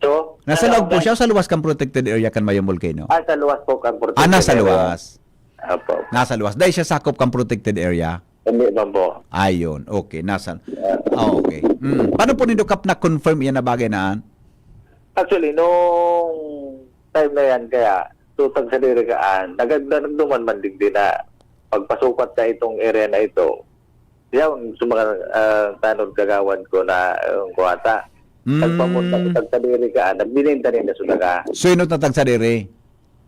So, Nasa sa laog po laog siya o sa luwas kang protected area kan Mayong Volcano? Ah, sa luwas po kang protected Ah, nasa area. luwas. Opo. Nasa luwas. Dahil siya sakop kang protected area? Hindi man po. Ayun, okay. Nasa, ah, okay. Mm. Paano po nindo, Kap, na-confirm iyan na bagay na an? Actually, nung time na yan, kaya tutag sa diri kaan, nagagda nagduman man digdi na pagpasukat na itong area na ito. Yaon sa mga, ah, tanod kagawad ko na, ah, kuwata. Mm. Nagpamunta sa tagsadiri ka, nagbininta ninda sa daga. So, inot na tagsadiri?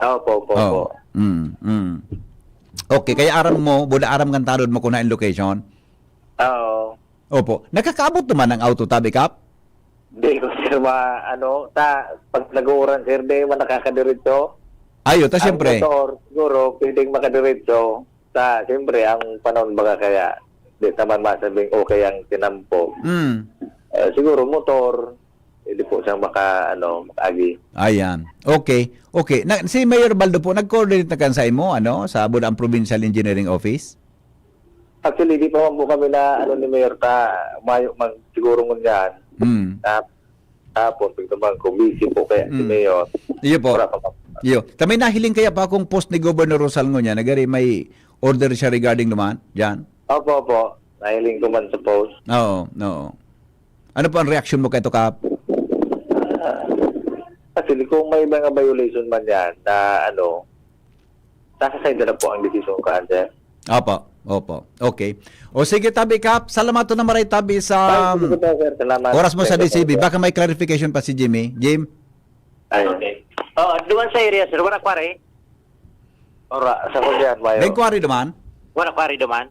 Opo, opo, Oo. opo. Mm, mm. Okay, kaya aram mo, buda aram kan tanod mo kung hain location? Oo. Opo. Nakakaabot naman ang auto, tabi, Kap? Di ko, sir, ma-, ano, ta-, pag nag-uuran, sir, di man nakakadiretso. Ayo, ta, Ang siyempre. motor, siguro, pwedeng makadiretso. Ta, siyempre, ang panahon baga kaya, di naman masabing okay ang tinampo. Mm. Eh, siguro motor, pwede po siyang maka-, ano, makaagi. Ayan. Okay. Okay. Na, si Mayor Baldo po, nag-coordinate na kan sa imo, ano, sa Budang Provincial Engineering Office? Actually, di pa man po kami na, ano, ni Mayor, ta, mayo man siguro ngunyan. Mm. Na, hapon, tignan man kung busy po kaya si Mm. Mayor. Iyo po. Wala pa man. Iyo. Ta, may nahiling kaya pa akong post ni Governor Rosal ngunyan, nagari may order siya regarding naman, dyan? Opo, opo. Nahiling ko man sa post. Oo, oo. Ano po ang reaksyon mo kaito, Kap? Ah, actually, kung may mga violation man yan na ano, nasa side na po ang decision ko, sir. Opo, opo. Okay. O sige, tabi, Kap. Salamat to na maray, tabi, sa Ay, sige po, sir. Salamat. oras mo sa Thank you, D C B. thank you. Baka may clarification pa si Jimmy. Jim? Ayun. Okay. Oh, duman sa area, sir, wala quarry? Ora, sa Kulian, mayo. May quarry duman? Wala quarry duman?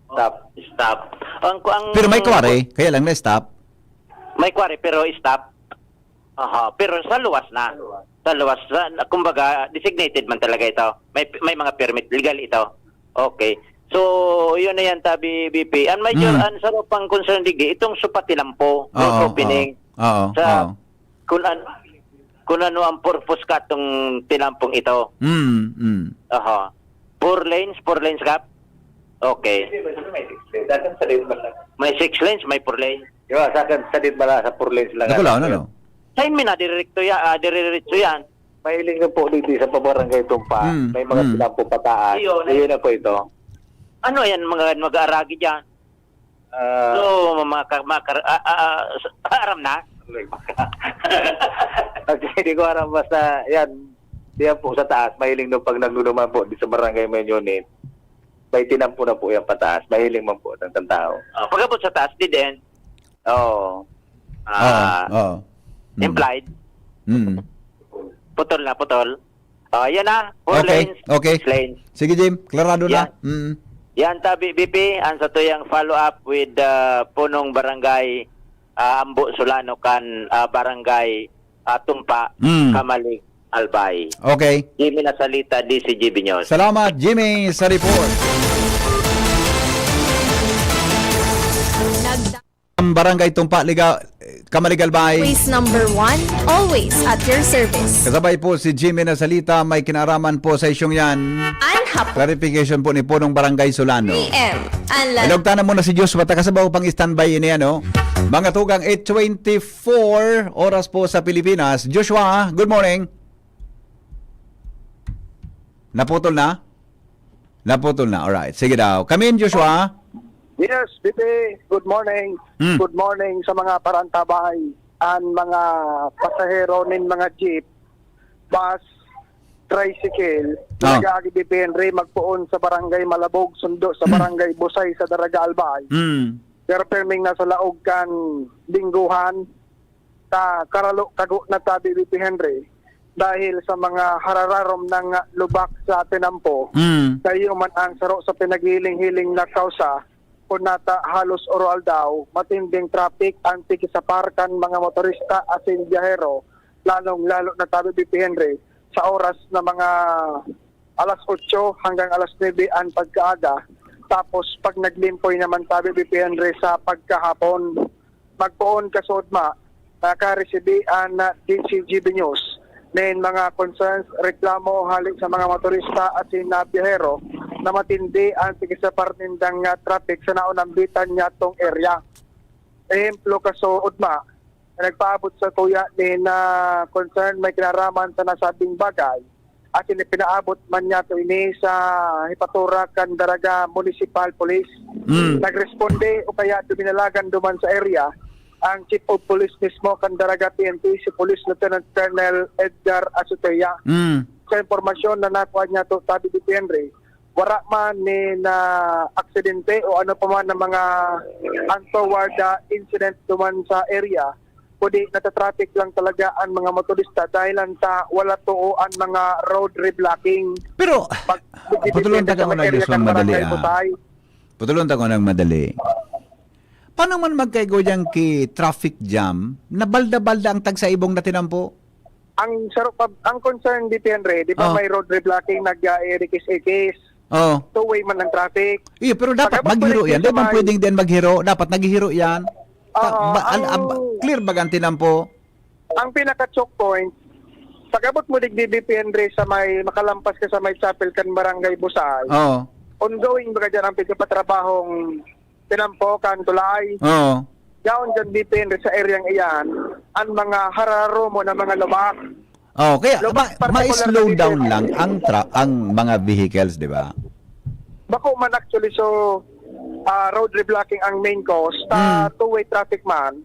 Stop. Stop. Ang, ang Pero may quarry, kaya lang na-stop. May quarry, pero stop. Aha, pero sa luwas na. Sa luwas, sa, kumbaga, designated man talaga ito. May, may mga permit, legal ito. Okay. So, yun na yan, tabi, B P. Ang major, Mm. ang sarap pang concern digdi, itong supat tinampo, road Oo, opening. oo. Oo, Sa oo. kung ano, kung ano ang purpose katong tinampong ito. Mm, mm. Aha. Four lanes, four lanes, Kap? Okay. Hindi, may six lanes. Sa akin, sa lanes basta. May six lanes, may four lane. Di ba, sa akin, sa din pala, sa four lanes lang Naku, ano. Ano? Sa inyo na, diretso ya-, ah, diretso yan. Mahiling na po dito sa pabarangay Tumpa. Mm, May mga mm. tinampo pataas. Iyon, Ayun na po ito. Ano yan, mga mag-aaragi dyan? Ah. So, mga ka-, mga kar-, ah, ah, ah, s-, aram na? Actually, di ko aram. Basta, yan. Diyan po sa taas, mahiling nung pag nagduduman po di sa barangay Mayon Unit, may tinampo na po yan pataas. Mahiling man po ng isang tao. Ah, pag-abot sa taas, dead end. Oo. Ah, Oo, oo. Mm. implied. Mm. Putol na, putol. Ah, yan na. Four Okay, lanes, okay. six lanes. Sige, Jim. Klarado na. Yan. Mm. Yan, tabi, B P, ang satuyang follow-up with, ah, punong barangay, ah, Ambo Solano kan, ah, barangay, ah, Tumpa, Mm. Camalig, Albay. Okay. Jimmy Nasalita, D C G B News. Salamat, Jimmy, sa report. Nagda- Ang Barangay Tumpa, Liga-, Camalig, Albay. Always number one, always at your service. Kasabay po si Jimmy Nasalita, may kinaraman po sa isyong yan. An hapon. Clarification po ni Punong Barangay Solano. P M. An la- Ilog tana muna si Joshua, ta kasabaw pang standby ini, ano? Mga tugang, eight twenty-four, oras po sa Pilipinas. Joshua, good morning. Naputol na? Naputol na. Alright. Sige daw. Come in, Joshua. Yes, B P, good morning. Hmm. Good morning sa mga parantabay, an mga pasahero nin mga jeep, bus, tricycle, Ah. nag-aagi, B P Henry, magpoon sa Barangay Malabog, sundo sa Hmm. Barangay Busay sa Daraga, Albay. Hmm. Pero perming nasa laog kan lingguhan, ta karalo kago na tabi, B P Henry, dahil sa mga harararom ng lubak sa tinampo. Mm. Kayo man ang saro sa pinaghiling-hiling na kausa, kun nata halos oro-aldaw, matinding traffic ang tikisapar kan mga motorista asin biyahero, lalong-lalo na tabi, B P Henry, sa oras na mga alas otso hanggang alas nuebe an pagkaaga. Tapos, pag naglimpoy naman tabi, B P Henry, sa pagkahapon, magpoon kasuodma, nakaresibi an D C G B News nin mga concerns, reklamo hali sa mga motorista asin na biyahero na matindi ang tigisapar nindang, ah, traffic sa naunambitan niyatong area. Ehemplo, kasuodma, nagpaabot sa tuya nin, ah, concern may kinaraman sa nasabing bagay. asin ipinaabot man niyato ini sa hipatura kan Daraga Municipal Police. Mm. Nagresponde o kaya duminalagan duman sa area ang Chief of Police mismo kan Daraga P N P, si Police Lieutenant Colonel Edgar Azotea. Mm. Sa impormasyon na nakuha niyato, sabi ni Henry, wara man ni na aksidente o ano pa man na mga untoward, ah, incident duman sa area, kundi natatraffic lang talaga ang mga motorista dahil lang sa wala too ang mga road reblocking. Pero, Pag putulon ta ka sa muna, area Joshua, ng madali, Barangay ah. Busay. Putulon ta ka ng madali. Paano man magkaigo yan ki traffic jam na balda-balda ang tagsaibong na tinampo? Ang saro pa, ang concern dito, Henry, di ba Oh. may road reblocking, nag-, ah, ikis-ikis? Oh. Two-way man ang traffic. Iyo, pero dapat Pag-abot mo maghiro rin yan. Di sa ba may pwedeng din maghiro? Dapat naghihiro yan. Ta-, Oo, ba-, al-, ang ab-, clear ba ang tinampo? Ang pinaka-choke point, pag-abot mo digdi, D P Henry, sa may, makalampas ka sa may chapel kan Barangay Busay. Oo. Ongoing baga dyan ang pagpapatrabahong tinampo kan tulay. Oo. Yaon dyan, D P Henry, sa areang iyan, ang mga hararomo na mga lubak. Oh, kaya Lubak, ma-, particular ma-slow na down dito. lang ang tra-, ang mga vehicles, di ba? Bako man actually, so, ah, road reblocking ang main cause. Ta Hmm. two-way traffic man.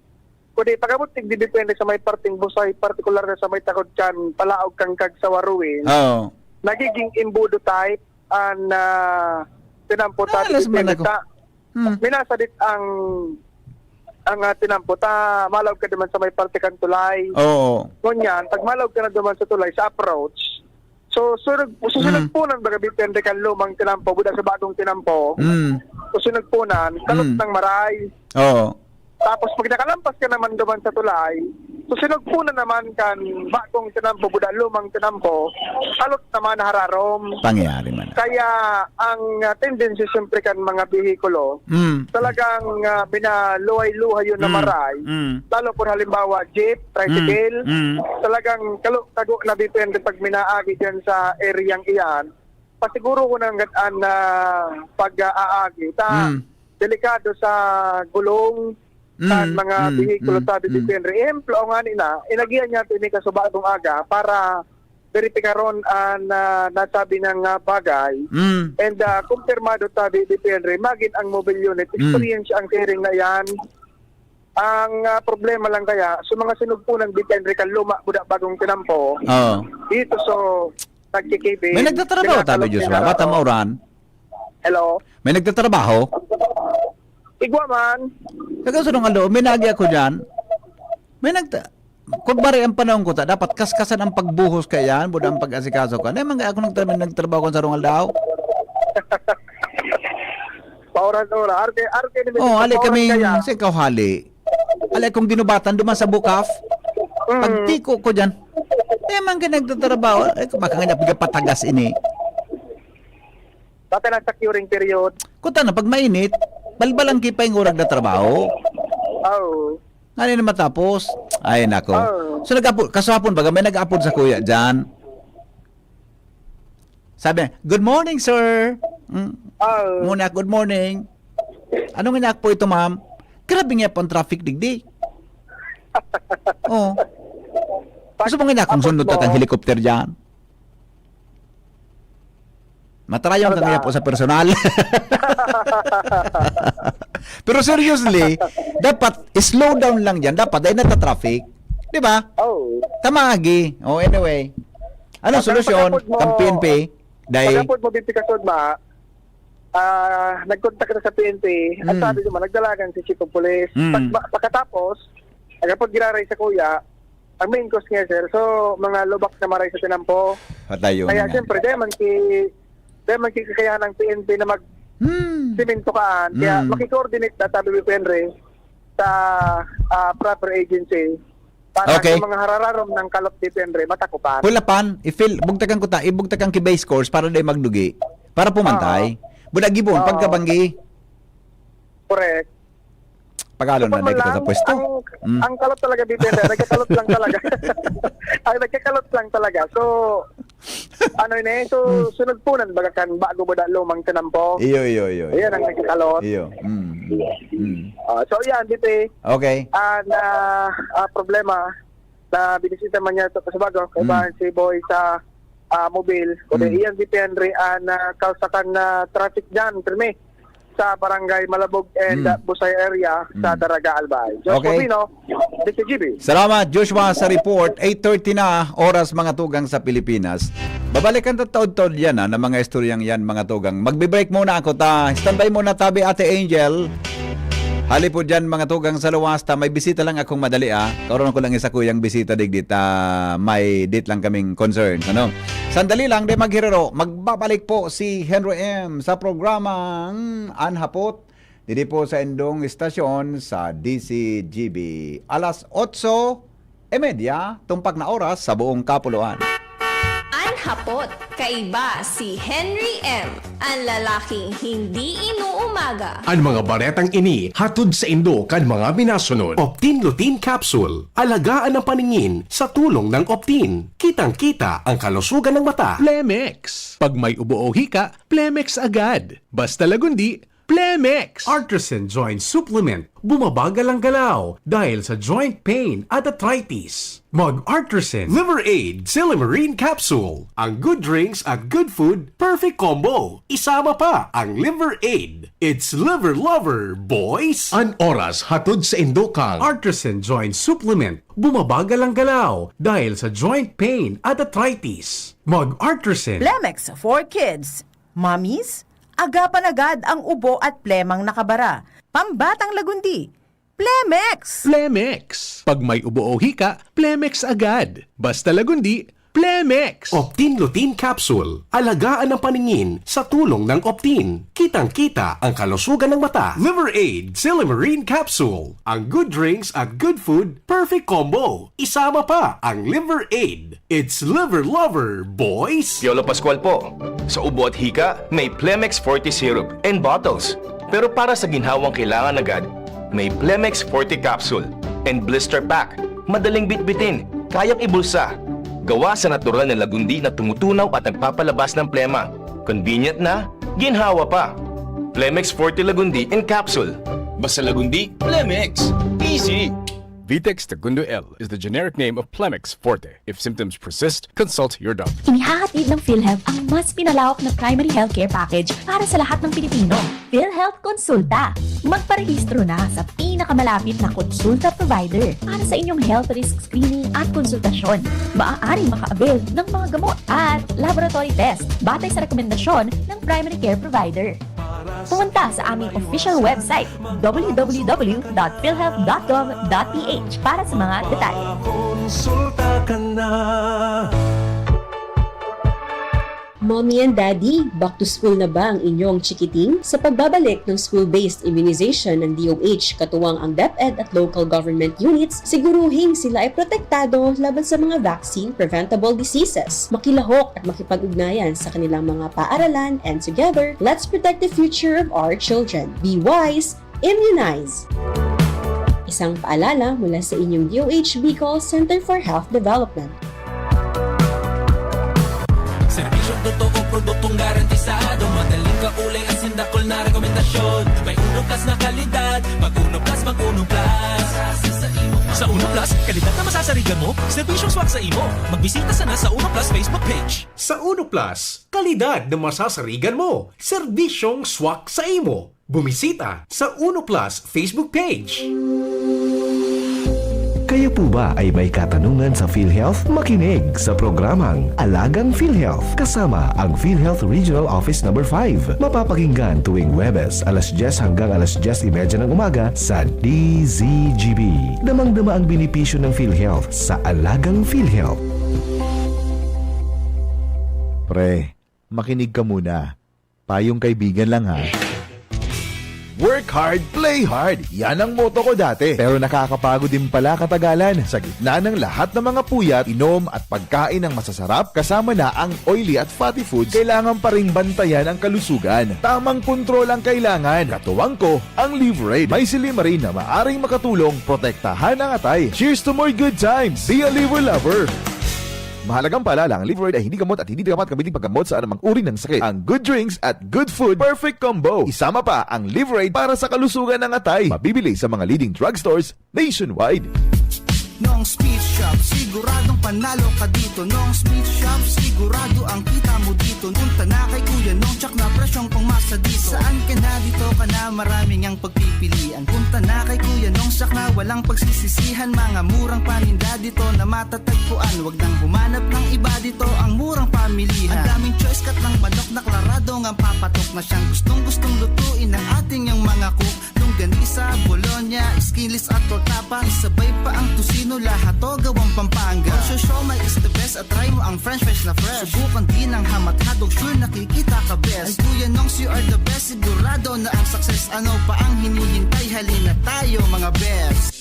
Kundi pag-abot digdi, depende sa may parteng Busay, partikular na sa may takod kan Palaog kan Kagsawa Ruin, Oo. nagiging embudo type ang, ah, tinampo ta Nakalas man digdi ako. ta. Hmm. Minasadit ang, ang, ah, tinampo ta, malaog ka duman sa may parte kan tulay. Oo. Ngunyan, pag malaog ka na duman sa tulay, sa approach, so, sunod, susunod Mm. po ng baga, depende kan lumang tinampo, buda sa bagong tinampo. Mm. Susunod po nan, kalot Mm. ng maray. Oo. Tapos pag nakalampas ka naman duman sa tulay, so sinugpo na naman kan bagong tinampo, buda lumang tinampo, alot naman hararom. Pangyayari man. Kaya ang, ah, tendency siyempre kan mga behikulo, Mm. talagang, ah, binaluhay-luhay yun na Mm. maray. Mm. Lalo kung halimbawa, jeep, tricycle, Mm. Mm. talagang kalo-, tago na depende pag minaagi dyan sa areang iyan. Pasiguro ko na hanggat an, ah, pag-aagi. Ta, Mm. delikado sa gulong, kan Mm, mga mm, behikulo, mm, sabi ni mm. Henry. Ehemplo, ako nga ni na, inagihan niya ito ni kasubagong aga para beripikaron ang, ah, nasabi niyang, ah, bagay. Mm. And, ah, kumpirmado, sabi ni Henry, magin ang mobile unit. Mm. Experience ang sharing na yan. Ang, ah, problema lang kaya, sa mga sinugpunan ni Henry kan luma, buda, bagong tinampo, Oo. dito so, nagkikibin, May nagtatrabaho, tabi, tinatalog Joshua. niya Bata na, mauran. Hello? May nagtatrabaho? Igwa man. Taga Surungal Dao, may nagi ako dyan. May nagta-, kunwari ang panahon ko ta, dapat kaskasan ang pagbuhos ka yan, buda ang pag-asikaso ka. Naman kaya ako nagtra-, nagtrabaho ko sa Surungal Dao? Pauran-ura. Arke, arke ni Oh, Mister ali Pauran kami kaya. sa ikaw hali. Ali akong ginubatan duman sa bukaf. Mm. Pagtiko ko dyan. Naman ka nagtatrabaho. Ay, kung baka nga niya patagas ini. Baka nasa curing period. Kuta na, pag mainit, balbalang kipay ng urag na trabaho. Oo. Nga na matapos? Ay, nako. Oo. So, nag-apo-, kasapon, baga may nag-apod sa kuya dyan. Sabi, "Good morning, sir." Mm. Oo. Muna, "Good morning." "Ano nga niya po ito, ma'am?" "Grabe nga po ang traffic digdi." Oh. Gusto mo nga niya kung Tapos sundot mo? At ang helicopter dyan? Matarayon ka Talaga? Nga po sa personal. Pero seriously, dapat slow down lang dyan. Dapat dahil nata-traffic. Di ba? Oo. Tama, Agi. Oh, anyway. Ano Ang solusyon? Pagkapot mo, Kang P N P? Dahil pagkapot mo, Bibi Kasudma, ah, nagkontak na sa P N P. At Mm. sabi naman, nagdalagan si Chief of Police. Mm. Pag-, pagkatapos, nagkapot giraray sa kuya, ang main cause nga, sir. So, mga lubak na maray sa tinampo. Patayon Kaya, na nga. siyempre, dahil man ki-, dahil man kikikayahan ng P N P na mag Hmm. simento kaan. Kaya Hmm. maki-coordinate na, sabi ni Henry, sa, ah, proper agency para Okay. sa mga harararom ng kalot ni Henry, matakupan. Hulapan, i-fill, bugtakan ko ta, ibugtakan ki base course para di magdugi. Para pumantay. Oo. Buda gibon, Oo. pagkabanggi. Correct. Pagalo So, na, pag dahil kita sa lang, pwesto. ang, Mm. ang kalot talaga, Bibi, nagkakalot lang talaga. Ay, nagkakalot lang talaga. So, ano yun eh, so, Mm. sunod po nan, baga kan, bago mo da lumang tinampo. Iyo, iyo, iyo, iyo. Ayan ang nagkakalot. Iyo. Mm, mm, mm. Ah, so, yan, Bibi. Okay. Ang, ah, ah, problema na binisita man niya sa, sa bago, kaibahan Mm. si Boy sa ah, mobil, kundi Mm. iyang gipinre an, ah, kalsakan na traffic jam, pirmi sa Barangay Malabog and, Mm. ah, Busay area sa Mm. Daraga, Albay. Josh Okay. Rubino, D K G B. Salamat, Joshua, sa report. Eight thirty na, oras, mga tugang, sa Pilipinas. Babalikan ta taod-taod yan, ah, na mga istoryang yan, mga tugang. Magbe-break muna ako, ta. Standby muna tabi, Ate Angel. Hali po dyan, mga tugang, sa luwas, ta. May bisita lang akong madali, ah. Karon ko lang isa kuyang bisita, digdi, ta. May date lang kaming concern, ano? Sandali lang, di maghiraro. Magbabalik po si Henry M sa programang An Hapot. Didi po sa indong istasyon sa D C G B. Alas otso y media, tumpak na oras sa buong kapuluan. An Hapot, kaiba si Henry M, ang lalaking hindi inuumaga. Ang mga baretang ini hatod sa indo kan mga minasunod. Optin Lutein Capsule. Alagaan ang paningin sa tulong ng Optin. Kitang-kita ang kalusugan ng mata. Plemex. Pag may ubo o hika, Plemex agad. Basta lagundi, Plemex! Artisan Joint Supplement. Bumabagal ang galaw dahil sa joint pain at arthritis. Mag Artisan Liver Aid Silymarin Capsule. Ang good drinks at good food, perfect combo. Isama pa ang Liver Aid. It's Liver Lover, boys! An oras hatod sa indo kang Artisan Joint Supplement. Bumabagal ang galaw dahil sa joint pain at arthritis. Mag Artisan. Plemex for Kids. Mommies, agapan agad ang ubo at plemang nakabara. Pambatang lagundi, Plemex! Plemex! Pag may ubo o hika, Plemex agad. Basta lagundi, Plemex! Optin Lutein Capsule. Alagaan ang paningin sa tulong ng Optin. Kitang-kita ang kalusugan ng mata. Liver Aid Silymarin Capsule. Ang good drinks at good food, perfect combo. Isama pa ang Liver Aid. It's Liver Lover, boys! Piolo Pascual po. Sa ubo at hika, may Plemex Forte Syrup and bottles. Pero para sa ginhawang kailangan agad, may Plemex Forte Capsule and Blister Pack. Madaling bitbitin, kayang ibulsa. Gawa sa natural na lagundi na tumutunaw at nagpapalabas ng plema. Convenient na, ginhawa pa. Plemex Forte Lagundi in Capsule. Basta lagundi, Plemex. Easy! Vitex Tagundo L is the generic name of Plemex Forte. If symptoms persist, consult your doctor. Inihahatid ng PhilHealth ang mas pinalawak na primary healthcare package para sa lahat ng Pilipino. PhilHealth Konsulta. Magparehistro na sa pinakamalapit na konsulta provider para sa inyong health risk screening at konsultasyon. Maaaring maka-avail ng mga gamot at laboratory test batay sa rekomendasyon ng primary care provider. Pumunta sa aming official website, w w w dot philhealth dot gov dot p h, para sa mga detalye. Konsulta ka na. Mommy and Daddy, back to school na ba ang inyong chikiting? Sa pagbabalik ng school-based immunization ng D O H, katuwang ang DepEd at local government units, siguruhing sila ay protektado laban sa mga vaccine-preventable diseases. Makilahok at makipag-ugnayan sa kanilang mga paaralan, and together, let's protect the future of our children. Be wise, immunize! Isang paalala mula sa inyong D O H Bicol Center for Health Development. Serbisyong totoo, produktong garantisado, madaling kaulay, asin dakul na rekomendasyon. May Uno Plus na kalidad, mag Uno Plus, mag Uno Plus. Sa Uno Plus, kalidad na masasarigan mo, serbisyong swak sa imo. Magbisita sana sa Uno Plus Facebook page. Sa Uno Plus, kalidad na masasarigan mo, serbisyong swak sa imo. Bumisita sa Uno Plus Facebook page. Kayo po ba ay may katanungan sa PhilHealth? Makinig sa programang Alagang PhilHealth kasama ang PhilHealth Regional Office Number five. Mapapakinggan tuwing Huwebes, alas dyes hanggang alas dyes y media ng umaga sa D Z G B. Damang-dama ang benepisyo ng PhilHealth sa Alagang PhilHealth. Pre, makinig ka muna. Payong kaibigan lang, ha. Work hard, play hard. Yan ang motto ko dati. Pero nakakapagod din pala katagalan. Sa gitna ng lahat ng mga puyat, inom at pagkain ng masasarap, kasama na ang oily at fatty foods, kailangan pa ring bantayan ang kalusugan. Tamang kontrol ang kailangan. Katuwang ko, ang Liverade. May silymarin na maaring makatulong protektahan ang atay. Cheers to more good times! Be a Liver Lover! Mahalagang paalala, ang Liverade ay hindi gamot at hindi dapat gamitin paggamot sa anumang uri ng sakit. Ang good drinks at good food, perfect combo. Isama pa ang Liverade para sa kalusugan ng atay. Mabibili sa mga leading drugstores nationwide. Nong's Meat Shop, siguradong panalo ka dito. Nong's Meat Shop, sigurado ang kita mo dito. Punta na kay Kuya Nong, tsak na presyong pangmasa dito. Saan ka na, dito ka na, maraming ang pagpipilian. Punta na kay Kuya Nong, tsak na walang pagsisisihan. Mga murang paninda dito na matatagpuan. Wag nang humanap ng iba dito, ang murang pamilihan. Ang daming choice, kat ng manok na klarado ngang papatok na siyang gustong-gustong lutuin ng ating yang mga cook. Longganisa, bologna, skinless at torta pa. Isabay pa ang tocino, lahat to gawang Pampanga. Ang siomai is the best at try mo ang french fries na fresh. Subukan din ang hamat hotdog, sure nakikita ka best. Ang Kuya Nongs, you are the best, sigurado na ang success. Ano pa ang hinihintay? Halina tayo, mga best.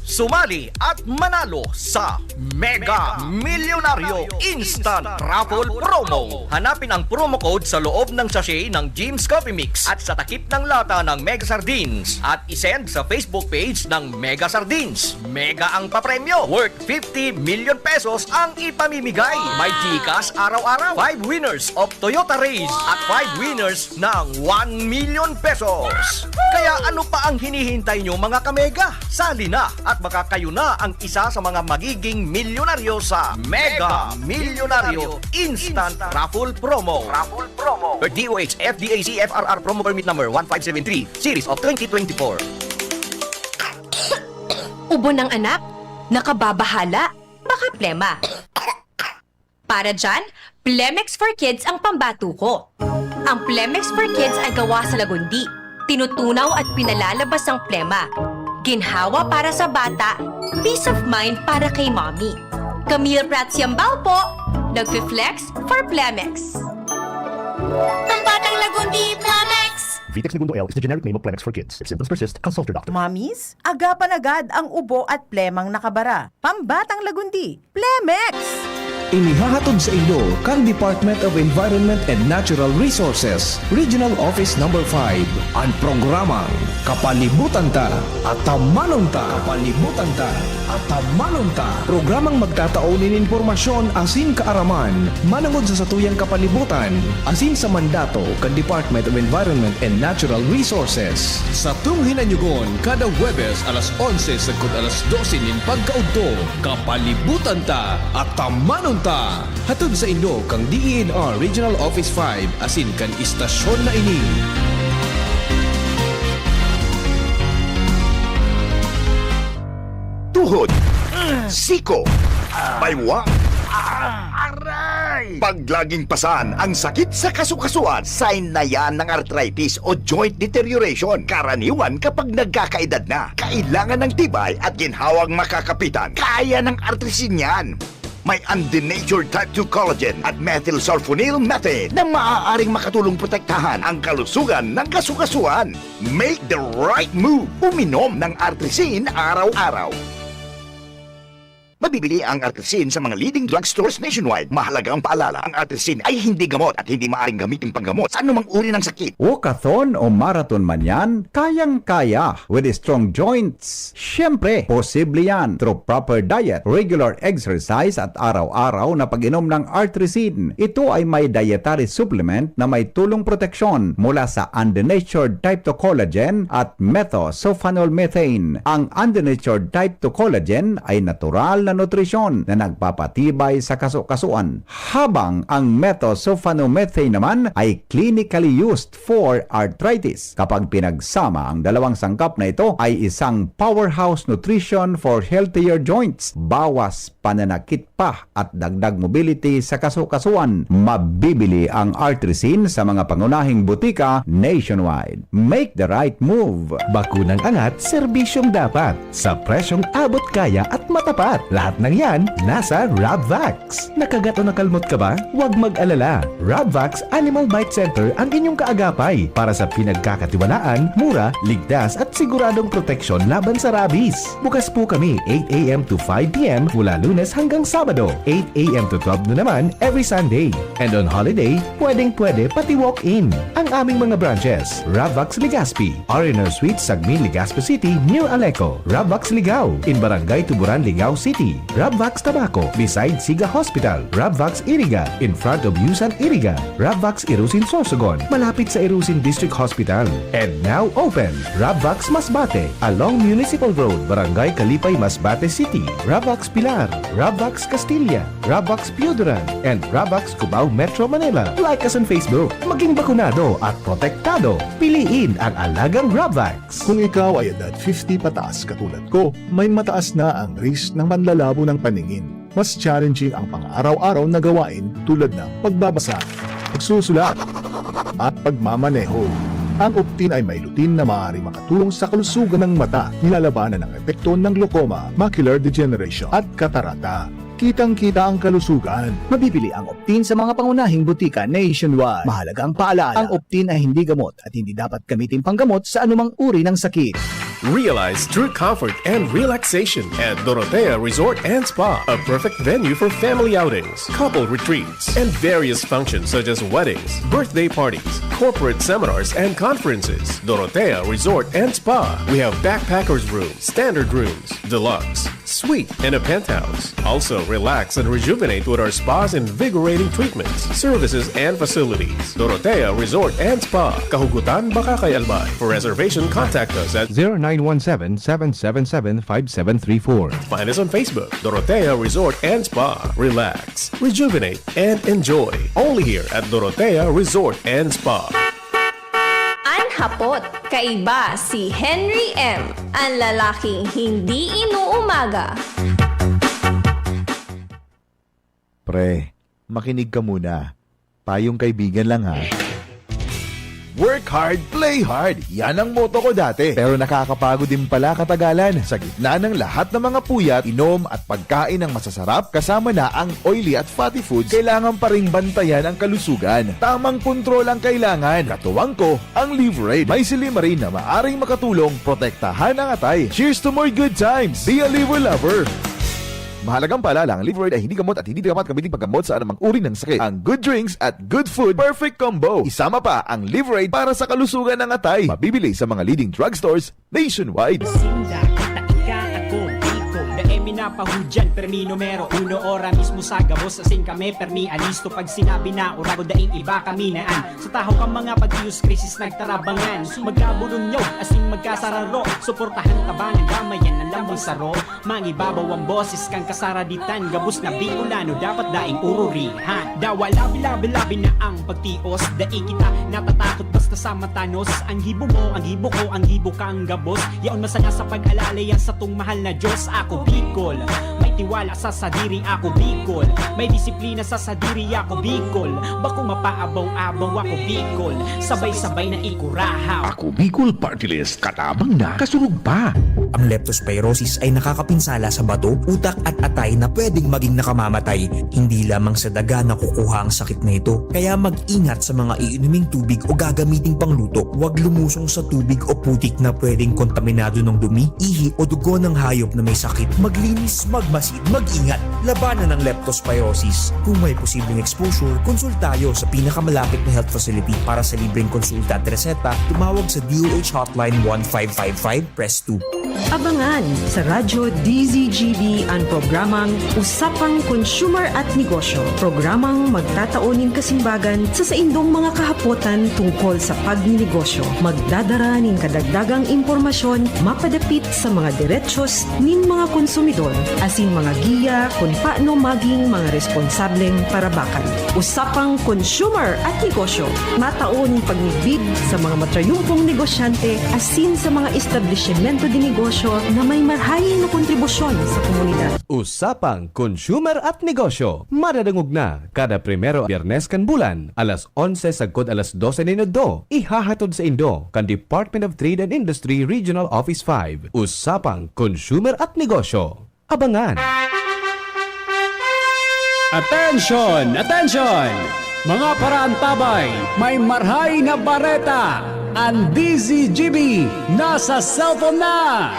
Sumali at manalo sa Mega Milyonaryo Instant Raffle Promo. Hanapin ang promo code sa loob ng sachet ng Jim's Coffee Mix at sa takip ng lata ng Mega Sardines at isend sa Facebook page ng Mega Sardines. Mega ang papremyo, worth fifty million pesos ang ipamimigay. May GCash araw-araw, five winners of Toyota Raize at five winners ng one million pesos. Kaya ano pa ang hinihintay nyo, mga kamega? Sali na at baka kayo na ang isa sa mga magiging milyonaryo sa Mega Milyonaryo Instant Raffle Promo. Raffle Promo. Per D O H F D A C F R R Promo Permit Number one five seven three, Series of twenty twenty-four. Ubo ng anak? Nakababahala? Baka plema. Para dyan, Plemex for Kids ang pambato ko. Ang Plemex for Kids ay gawa sa lagundi. Tinutunaw at pinalalabas ang plema. Ginhawa para sa bata, peace of mind para kay mommy. Camille Prats Yambao po, nagfi-flex for Plemex. Pambatang lagundi, Plemex! Vitex Negundo L is the generic name of Plemex for kids. If symptoms persist, consult your doctor. Mommies, agapan agad ang ubo at plemang nakabara. Pambatang lagundi, Plemex! Inihahatod sa inyo kan Department of Environment and Natural Resources, Regional Office Number five, an programang Kapalibutan Ta, Atamanon Ta. Kapalibutan Ta, Atamanon Ta. Programang magtatao nin impormasyon asin kaaraman manongod sa satuyang kapalibutan asin sa mandato kan Department of Environment and Natural Resources. Satong hinanyugon kada Huwebes alas onse sagkod alas dose nin pagkaudto. Kapalibutan Ta, Atamanon Ta. Hatod sa inyo kan D E N R Regional Office five asin kan istasyon na ini. Tuhod, siko, baywang, aray! Paglaging pasan ang sakit sa kasukasuan, sign na yan ng arthritis o joint deterioration. Karaniwan kapag nagkakaedad na, kailangan ng tibay at ginhawang makakapitan. Kaya ng Artrisin yan. May undenatured type two collagen at methylsulfonyl methane na maaaring makatulong protektahan ang kalusugan ng kasukasuan. Make the right move. Uminom ng Artrisin araw-araw. Mabibili ang Artrisin sa mga leading drugstores nationwide. Mahalaga ang paalala, ang Artrisin ay hindi gamot at hindi maaaring gamitin panggamot sa anumang uri ng sakit. Walkathon o marathon man yan, kayang-kaya with strong joints. Siyempre, posible yan through proper diet, regular exercise at araw-araw na pag-inom ng Artrisin. Ito ay may dietary supplement na may tulong proteksyon mula sa undenatured type two collagen at methosulfonol methane. Ang undenatured type two collagen ay natural na nutrisyon na nagpapatibay sa kasukasuan, habang ang methosulfonomethane naman ay clinically used for arthritis. Kapag pinagsama, ang dalawang sangkap na ito ay isang powerhouse nutrition for healthier joints. Bawas pananakit pa at dagdag mobility sa kasukasuan. Mabibili ang Artrisin sa mga pangunahing butika nationwide. Make the right move! Bakunang angat, serbisyong dapat, sa presyong abot kaya at matapat. Lahat ng yan, nasa Rabvax. Nakagat o nakalmot ka ba? Huwag mag-alala. Rabvax Animal Bite Center ang inyong kaagapay para sa pinagkakatiwalaan, mura, ligtas at siguradong proteksyon laban sa rabies. Bukas po kami eight a.m. to five p.m. mula Lunes hanggang Sabado, eight a.m. to twelve noon naman every Sunday. And on holiday, pwedeng-pwede pati walk-in. Ang aming mga branches, Rabvax Legazpi, R and R Suite, Sagmin, Legazpi City, near Aleco, Rabvax Ligao, in Barangay Tuburan, Ligao City, Rabvax Tabaco, beside Siga Hospital. Rabvax Iriga, in front of Yusan Iriga. Rabvax Irusin Sorsogon, malapit sa Irusin District Hospital. And now open, Rabvax Masbate, along Municipal Road, Barangay Kalipay, Masbate City. Rabvax Pilar, Rabvax Castilla, Rabvax Pioduran, and Rabvax Cubao, Metro Manila. Like us on Facebook. Maging bakunado at protektado. Piliin ang alagang Rabvax. Kung ikaw ay edad fifty pataas katulad ko, may mataas na ang risk ng panlalabo ng paningin. Mas challenging ang pang-araw-araw na gawain tulad ng pagbabasa, pagsusulat, at pagmamaneho. Ang Optin ay may lutein na maaaring makatulong sa kalusugan ng mata, nilalabanan ang epekto ng glaucoma, macular degeneration, at katarata. Kitang-kita ang kalusugan. Mabibili ang Optin sa mga pangunahing butika nationwide. Mahalaga ang paalala, ang Optin ay hindi gamot at hindi dapat gamitin panggamot sa anumang uri ng sakit. Realize true comfort and relaxation at Dorotea Resort and Spa, a perfect venue for family outings, couple retreats, and various functions such as weddings, birthday parties, corporate seminars, and conferences. Dorotea Resort and Spa. We have backpackers room, standard rooms, deluxe, suite, and a penthouse. Also, relax and rejuvenate with our spa's invigorating treatments, services, and facilities. Dorotea Resort and Spa, Kahugutan, Bacacay, Albay. For reservation, contact us at zero nine one seven, seven seven seven, five seven three four. Find us on Facebook, Dorotea Resort and Spa. Relax, rejuvenate, and enjoy. Only here at Dorotea Resort and Spa. An hapot, kaiba si Henry M, an lalaking hindi inuumaga. Pre, makinig ka muna. Payong kaibigan lang, ha. Work hard, play hard. Yan ang motto ko dati. Pero nakakapagod din pala katagalan. Sa gitna ng lahat ng mga puyat, inom at pagkain ng masasarap, kasama na ang oily at fatty foods, kailangan pa ring bantayan ang kalusugan. Tamang kontrol ang kailangan. Katuwang ko, ang Liverade. May silymarin na maaring makatulong protektahan ang atay. Cheers to more good times! Be a Liver Lover! Mahalagang paalala, ang Liverade ay hindi gamot at hindi dapat gamitin paggamot sa anumang uri ng sakit. Ang good drinks at good food, perfect combo. Isama pa ang Liverade para sa kalusugan ng atay. Mabibili sa mga leading drugstores nationwide. Sinda, kita, ika, ako, Bicol. Dai mi napahudyan, permi numero uno, ora mismo sa gabos, asin kami, permi alisto. Pag sinabi na, urago, daing iba kami na an sa tahaw kan mga pag-iyos, krisis nagtarabangan. Magkabulunyo, asin magkasararo, suportahan, tabangan, damayan an lambang saro. Mangibabaw an boses kan kasaraditan, gabos na Bicolano dapat daing ururihan. Dawa labi-labi, labi na ang pagtios, dai kita natatakot basta sa matanos. Ang gibo mo, ang gibo ko, ang gibo kang gabos, yaon masanga sa pag-alala yan satong mahal na Diyos. Ako Bicol, may tiwala sa sadiri. Ako Bicol, may disiplina sa sadiri. Ako Bicol, bako mapaabaw-abaw. Ako Bicol, sabay-sabay na ikurahaw. Ako Bicol Party List, katabang na, kasurog pa. Ang leptospirosis ay nakakapinsala sa bato, utak at atay na pwedeng maging nakamamatay. Hindi lamang sa daga nakukuha ang sakit na ito. Kaya mag-ingat sa mga iinuming tubig o gagamiting pangluto. Huwag lumusong sa tubig o putik na pwedeng kontaminado ng dumi, ihi o dugo ng hayop na may sakit. Maglinis, magmasid, mag-ingat. Labanan ang leptospirosis. Kung may posibleng exposure, konsultayo sa pinakamalapit na health facility. Para sa libreng konsulta at reseta, tumawag sa D O H Hotline one five five five, press two. Abangan sa Radyo D Z G B an programang Usapang Consumer at Negosyo, programang magtatao nin kasimbagan sa saindong mga kahapotan tungkol sa pagninegosyo. Magdadara nin kadagdagang impormasyon mapadapit sa mga derechos nin mga konsumidor asin mga giya kun paano maging mga responsableng parabakan. Usapang Consumer at Negosyo, matao nin pagmidbid sa mga matrayumpong negosyante asin sa mga establisimento de negosyo na may marhay na kontribusyon sa komunidad. Usapang Consumer at Negosyo, madadangog na kada primero Biyernes kan bulan, alas onse sagkod alas dose nin udto. Ihahatod saindo kan Department of Trade and Industry Regional Office five. Usapang Consumer at Negosyo. Abangan! Attention! Attention! Mga paraantabay, may marhay na bareta! An D Z G B nasa cellphone na!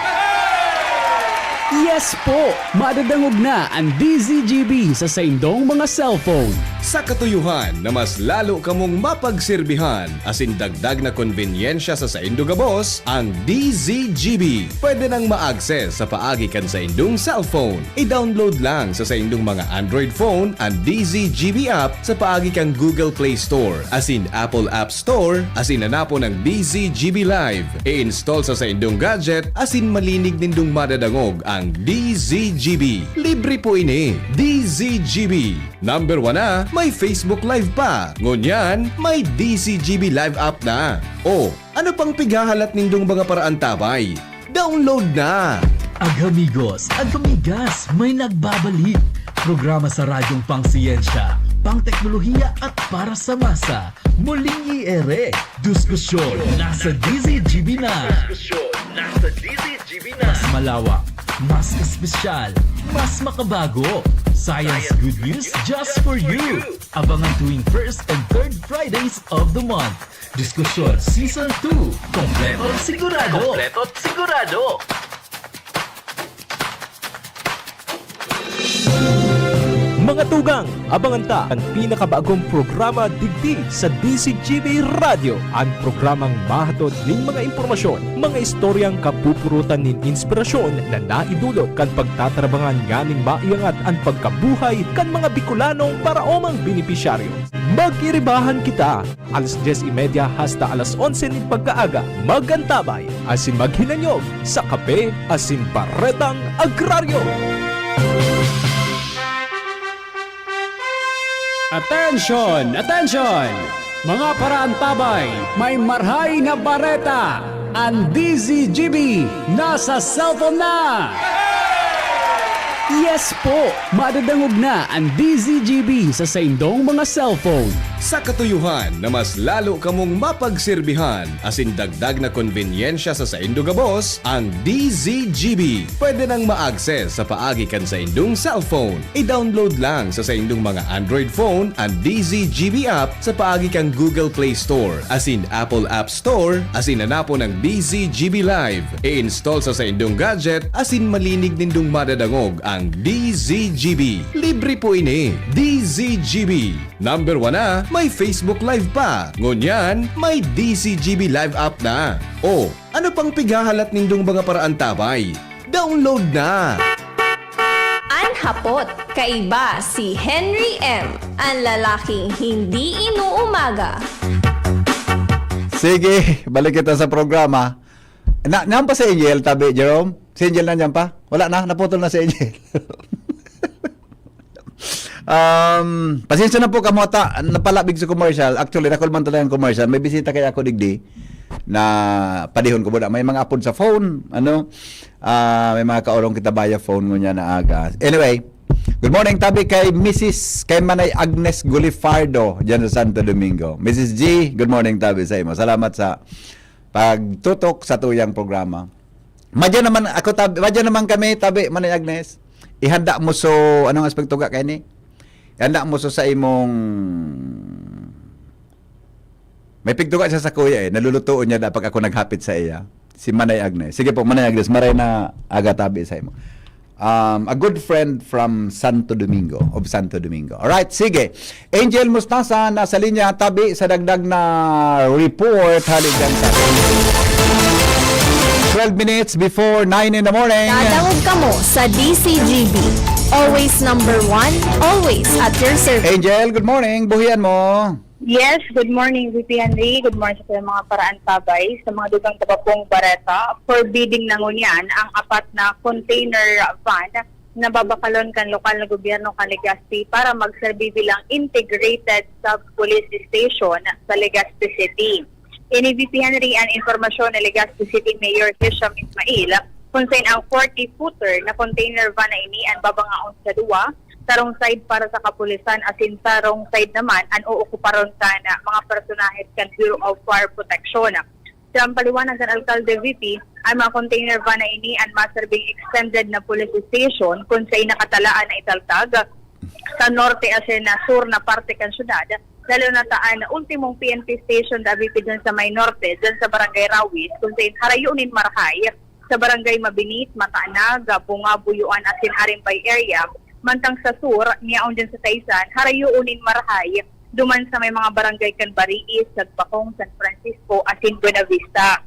Yes po! Madadangog na an D Z G B sa saindong mga cellphone. Sa katuyohan na mas lalo kamong mapagserbihan asin dagdag na konbenyensya sa saindo gabos, ang D Z G B pwede nang ma-access sa paagi kan saindong cellphone. I-download lang sa saindong mga Android phone an D Z G B app sa paagi kan Google Play Store asin Apple App Store asin hanapon ang D Z G B Live. I-install sa saindong gadget asin malinig nindong madadangog ang D Z G B. Libre po ini. D Z G B. Number one na, may Facebook Live pa. Ngunyan, may D Z G B Live app na. O, ano pang pighahalat nindong mga paraantabay? Download na! Agamigos, agamigas, may nagbabalik. Programa sa radyong pangsiyensya, pangteknolohiya at para sa masa. Muling i-ere. Diskusyon nasa D Z G B na. Diskusyon nasa D Z G B na. Mas malawak, mas espesyal, mas makabago. Science good news just for you. Abangan tuwing first and third Fridays of the month. Diskusyon Season two. Kompleto at sigurado. Kompleto at sigurado. Mga tugang, abangan ta an pinakabagong programa digdi sa D Z G B Radyo, an programang mahatod nin mga impormasyon, mga istoryang kapupurutan nin inspirasyon na naidulot kan pagtatarabangan nganing maiangat an pagkabuhay kan mga Bicolanong paraomang benepisyaryo. Mag-iribahan kita! Alas dyes y media hasta alas onse nin pagkaaga, mag-antabay asin maghinanyog sa Kape asin Baretang Agraryo. Attention! Attention! Mga paraantabay, may marhay na bareta! An D Z G B nasa cellphone na! Yes po! Madadangog na an D Z G B sa saindong mga cellphone. Sa katuyohan na mas lalo kamong mapagserbihan asin dagdag na konbenyensya sa saindo gabos, ang D Z G B pwede nang ma-access sa paagi kan saindong cellphone. I-download lang sa saindong mga Android phone an D Z G B app sa paagi kan Google Play Store asin Apple App Store asin hanapon ang D Z G B Live. I-install sa saindong gadget asin malinig nindong madadangog ang D Z G B. Libre po ini. D Z G B. Number one na, may Facebook Live pa. Ngunyan, may D Z G B Live app na. O, ano pang pighahalat nindong mga paraantabay? Download na! An hapot, kaiba si Henry M, an lalaking hindi inuumaga. Sige, balik kita sa programa. Na, nyan pa si Angel, tabi, Jerome? Si Angel nandyan pa? Wala na, naputol na si Angel. um, pasensya na po kamo ta, napalabig sa commercial. Actually, dakul man talagang commercial. May bisita kaya ako digdi na padihon ko muna. May mga apod sa phone, ano? Ah, may mga kaorong kita via phone ngunyan na aga. Anyway, good morning, tabi kay Missus kay Manay Agnes Gulifardo dyan sa Santo Domingo. Missus G, good morning, tabi sa imo. Salamat sa pagtutok sa tuyang programa. Madya naman ako, tabi, madya naman kami, tabi, Manay Agnes. Ihanda mo so, anong aspekto ka, kay ni? Ihanda mo so sa imong may pigtuga siya sa kuya eh. Nalulutoon niya da pag ako naghapit sa iya. Si Manay Agnes. Sige po, Manay Agnes, maray na aga tabi sa imo. Um, a good friend from Santo Domingo, of Santo Domingo. Alright, sige. Angel Mustasa, nasa linya, tabi sa dagdag na report. Hali dyan sa twelve minutes before nine in the morning. Dadangog kamo sa D C G B. Always number one, always at your service. Angel, good morning. Buhian mo. Yes, good morning, V P Henry. Good morning sa mga paraantabay, sa mga dugang tabapong bareta. For bidding na ngunyan ang apat na container van na babakalon kan lokal na gobyerno kan Legazpi para magserbi bilang integrated sub-police station sa Legazpi City. Ini V P Henry an impormasyon ni Legazpi City Mayor Hisham Ismail, kung sain ang forty-footer na container van na ini an babangaon sa duwa, sarong side para sa kapulisan asin sarong side naman an ookuparon kan mga personahe kan Bureau of Fire Protection. Sa paliwanag kan Alkalde V P, ang mga container van na ini an maserbing extended na police station kun sain nakatalaan na italtag sa norte asin na sur na parte kan syudad, lalo na ta an ultimong P N P station da V P dyan sa may norte, dyan sa Barangay Rawis, kun sain harayo nin marahay sa Barangay Mabinit, Mataanag, Bunga, Buyuan asin Arimbay area. Mantang sa sur, niyaon dyan sa Taisan, harayo nin marahay, duman sa may mga barangay kan Bariis, Sagbakong, San Francisco asin Buenavista.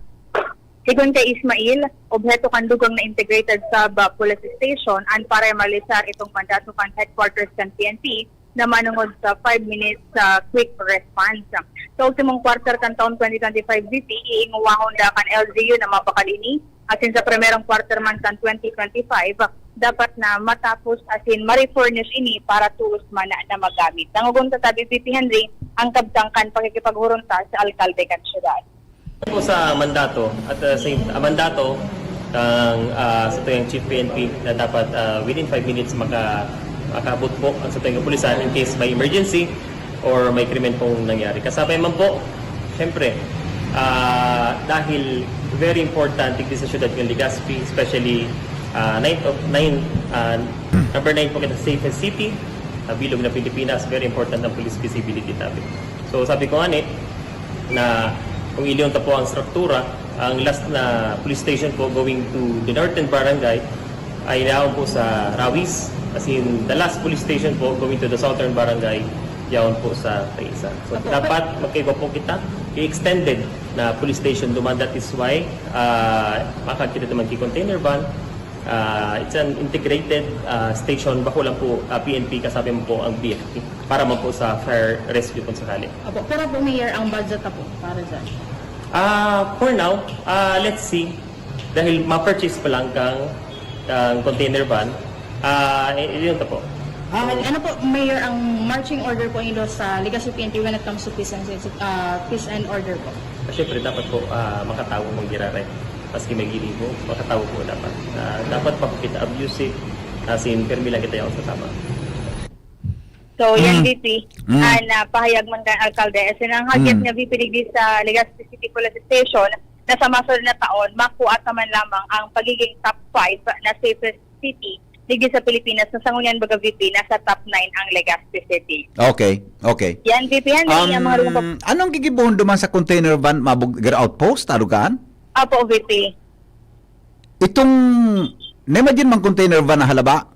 Sigon kay Ismail, obheto kan dugang na integrated sub-police station an parealisar itong mandato kan headquarters kan P N P na manongod sa five minutes sa quick response. Sa ultimong quarter kan taon twenty twenty-five, V P, iingowahon da kan L G U na mabakal ini, asin sa primerong quarter man kan twenty twenty-five, dapat na matapos asin ma-refurnish ini para toos man na magamit. Dangogon ta tabi, V P Henry, ang kabtang kan pakikipaghuron ta sa alkalde kan syudad. Po sa mandato at, uh, same, ah, mandato kang, ah, sa tuyang Chief P N P na dapat, ah, within five minutes maka-, makaabot po ang sa tuyang kapulisan in case may emergency or may krimen pong nangyari. Kasabay man po, syempre, ah, dahil very important digdi sa syudad ng Legazpi, especially, ah, ninth of, nine, ah, number nine po kita, safest city, sa bilog na Pilipinas, very important ang police visibility topic. So, sabi ko nga ni, na kung iliyon ta po ang struktura, ang last na police station po going to the northern barangay ay yaon po sa Rawis. As in, the last police station po going to the southern barangay, yaon po sa Taisan. So, Apo, dapat magkaiba po kita. I-extended na police station duman. That is why, ah, makakita naman kay container van. Ah, it's an integrated, ah, station. Bako lang po, ah, P N P, kasabi mo po ang B F P. Para man po sa fire rescue kung sakali. Opo, pero po, Mayor, ang budget na po para dyan? Ah, for now, ah, let's see. Dahil ma-purchase pa lang kang, kang container van, ah, eh, yun na po. Ah, So, ano po, Mayor, ang marching order po nilo sa Legazpi P N P when it comes to peace and, ah, peace and order po? Ah, syempre, dapat po, ah, makatawo mong giraray. Maski may ginibo, makatawo po dapat. Ah, dapat pa kita abusive, as in, pirmi lang kita yaon sa tama. So, yan, Mm. V P, Mm. ah, na pahayag man kan alkalde. As in, ang hagiat Mm. niya, V P, digdi sa Legazpi City Police Station, na sa masunod na taon, makuha ta man lamang ang pagiging top five na safest city digdi sa Pilipinas, na sa ngunyan, baga, V P, nasa top nine ang Legazpi City. Okay, okay. Yan, V P Henry, ang mga Um, lumabas. Anong gigibohon duman sa container van, mabug-, outpost, Arugan? Apo, V P. Itong, na-imagine mang container van na halaba?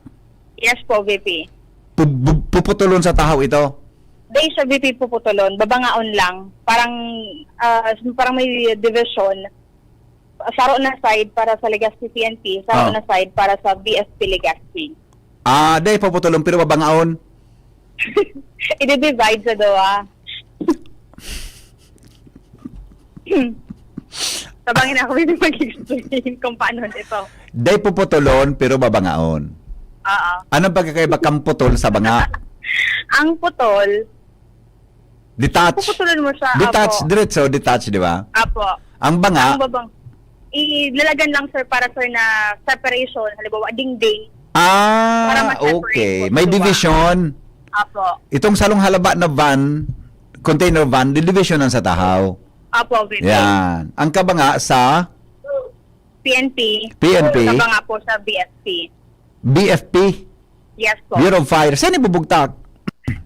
Yes po, V P. Pu-, bu-, puputulon sa tahaw ito? Di siya, V P, puputulon. Babangaon lang. Parang, ah, parang may division. Saro na side para sa Legazpi P N P, saro Oh. na side para sa B F P Legazpi. Ah, di puputulon, pero babangaon? I-divide sa duwa. Tabangin ako, pwede mag-explain kung paano ito. Di puputulon, pero babangaon. Oo. Anong pagkakaiba kang putol sa banga? Ang putol, Detach. Puputulon mo siya, Detach, apo. Diretso, detach, di ba? Apo. Ang banga? Ang babang-, ilalagan lang, sir, para, sir, na separation. Halimbawa, dingding. Ah, Para ma-separate okay. po, May di ba? Division. Apo. Itong salong halaba na van, container van, didivisionan sa tahaw. Apo, V P. Yan. Ang kabanga sa P N P. P N P. Kabanga po sa B F P. B F P? Yes po. Bureau of Fire. Saan ibubugtak?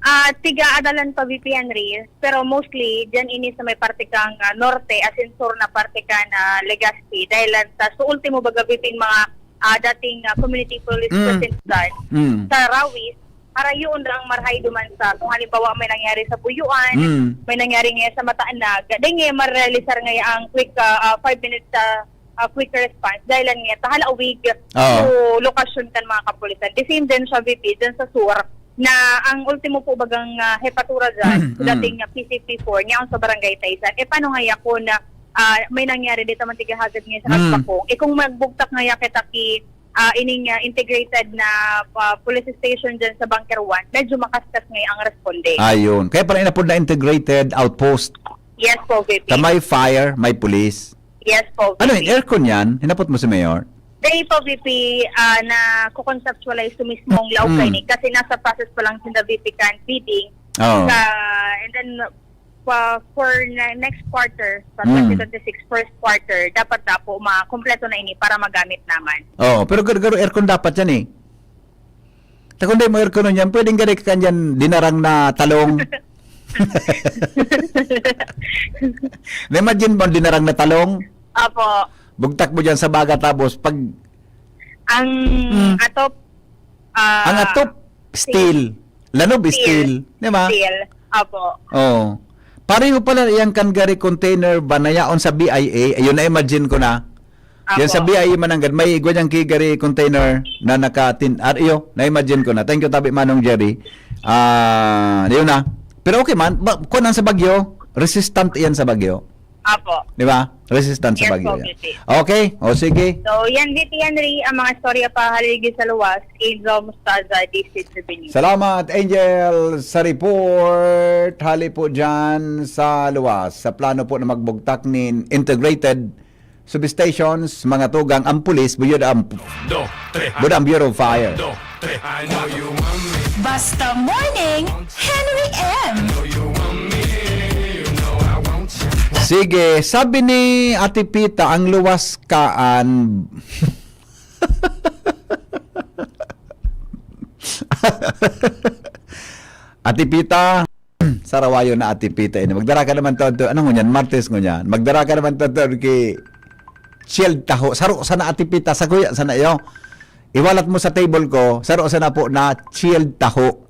Ah, tiga Adalan pa, V P Henry. Pero mostly, dyan ini sa may parte kang, ah, norte, as in sur na parte kan, ah, Legazpi. Dahil lang sa, sa ultimo, baga, V P, mga, ah, dating, ah, community police Mm. presence dyan. Mm. Sa Rawis, harayoon lang marahay duman sa, kung halimbawa, may nangyari sa Buyuan, Mm. may nangyari ngayon sa Mataanag, dahil ngayon, marealisar ngayon ang quick, ah, ah, five minutes sa ah, quick response dahil lang niya tahalawig Oo. sa lokasyon kan mga kapulisan. The same din siya, V P, dyan sa sur, na ang ultimo po bagang, ah, hepatura dyan, Mm. dating, ah, P C P four, niyaon sa Barangay Taisan. Eh, paano nga ya kung, ah, may nangyari dito man tigahagad ngayon sa Mm. Agbakong? Eh, kung magbugtak nga ya kita ki, ah, ining, ah, integrated na, ah, police station dyan sa Bunker one, medyo makaskas ngayon ang responde. Ayun. Kaya pala inapod na integrated outpost. Yes po, V P. Sa may fire, may police. Yes po, Ano V P. yun? Aircon yan? Hinapot mo si Mayor? Dahil po, V P, ah, na-conceptualize ko mismo ang laog Mm. kaini kasi nasa process pa lang sinda, V P, kan bidding. Oo. Sa, and then, pa, for ne-, next quarter, sa Mm. twenty twenty-six first quarter, dapat na po makompleto na ini para magamit naman. Oo, pero garo-garo aircon dapat yan eh. Ta kun dai mo aircon yan, pwedeng gari ka kanyan dinarang na talong. Na-imagine mo ang dinarang na talong? Apo. Bugtak mo dyan sa baga, tapos pag Ang Hmm. atop, ah, Ang atop, steel. Lanob, steel. Steel. Di ba? Steel. Opo. Oo. Pareho pala iyang kan gari container ba na yaon sa B I A? Ayun, na-imagine ko na. Yan sa Apo. B I A mananggad, may igwa niyang ki gari container na nakatin-, ar-, iyo, na-imagine ko na. Thank you, tabi Manong Jerry. Ah, yun na. Pero okay man, ba, kung ang sa bagyo, resistant iyan sa bagyo. Apo. Di ba? Resistant sa Yes bagyo po, yan. P P. Okay, o sige. So, yan, V P Henry, ang mga istorya pa haligi sa luwas, Angel Mostaza, D C Souvenir. Salamat, Angel, sa report. Hali po dyan sa luwas. Sa plano po na magbugtak nin integrated substations, mga tugang, ang pulis, buyod ang, Do, tre, buyod ang Bureau of Fire. Do, tre, I know you want me. Basta Morning, Henry M. Know you want me. You know I want you. Sige, sabi ni Ate Pita, ang luwas kaan. Ate Pita, sarawayon na Ate Pita ini. Magdara ka naman to, to, ano ngunyan? Martes ngunyan. Magdara ka naman to, to, ki chilled taho. Saro sana Ate Pita, sakuya sana iyo. Iwalat mo sa table ko, saro sana po na chilled taho.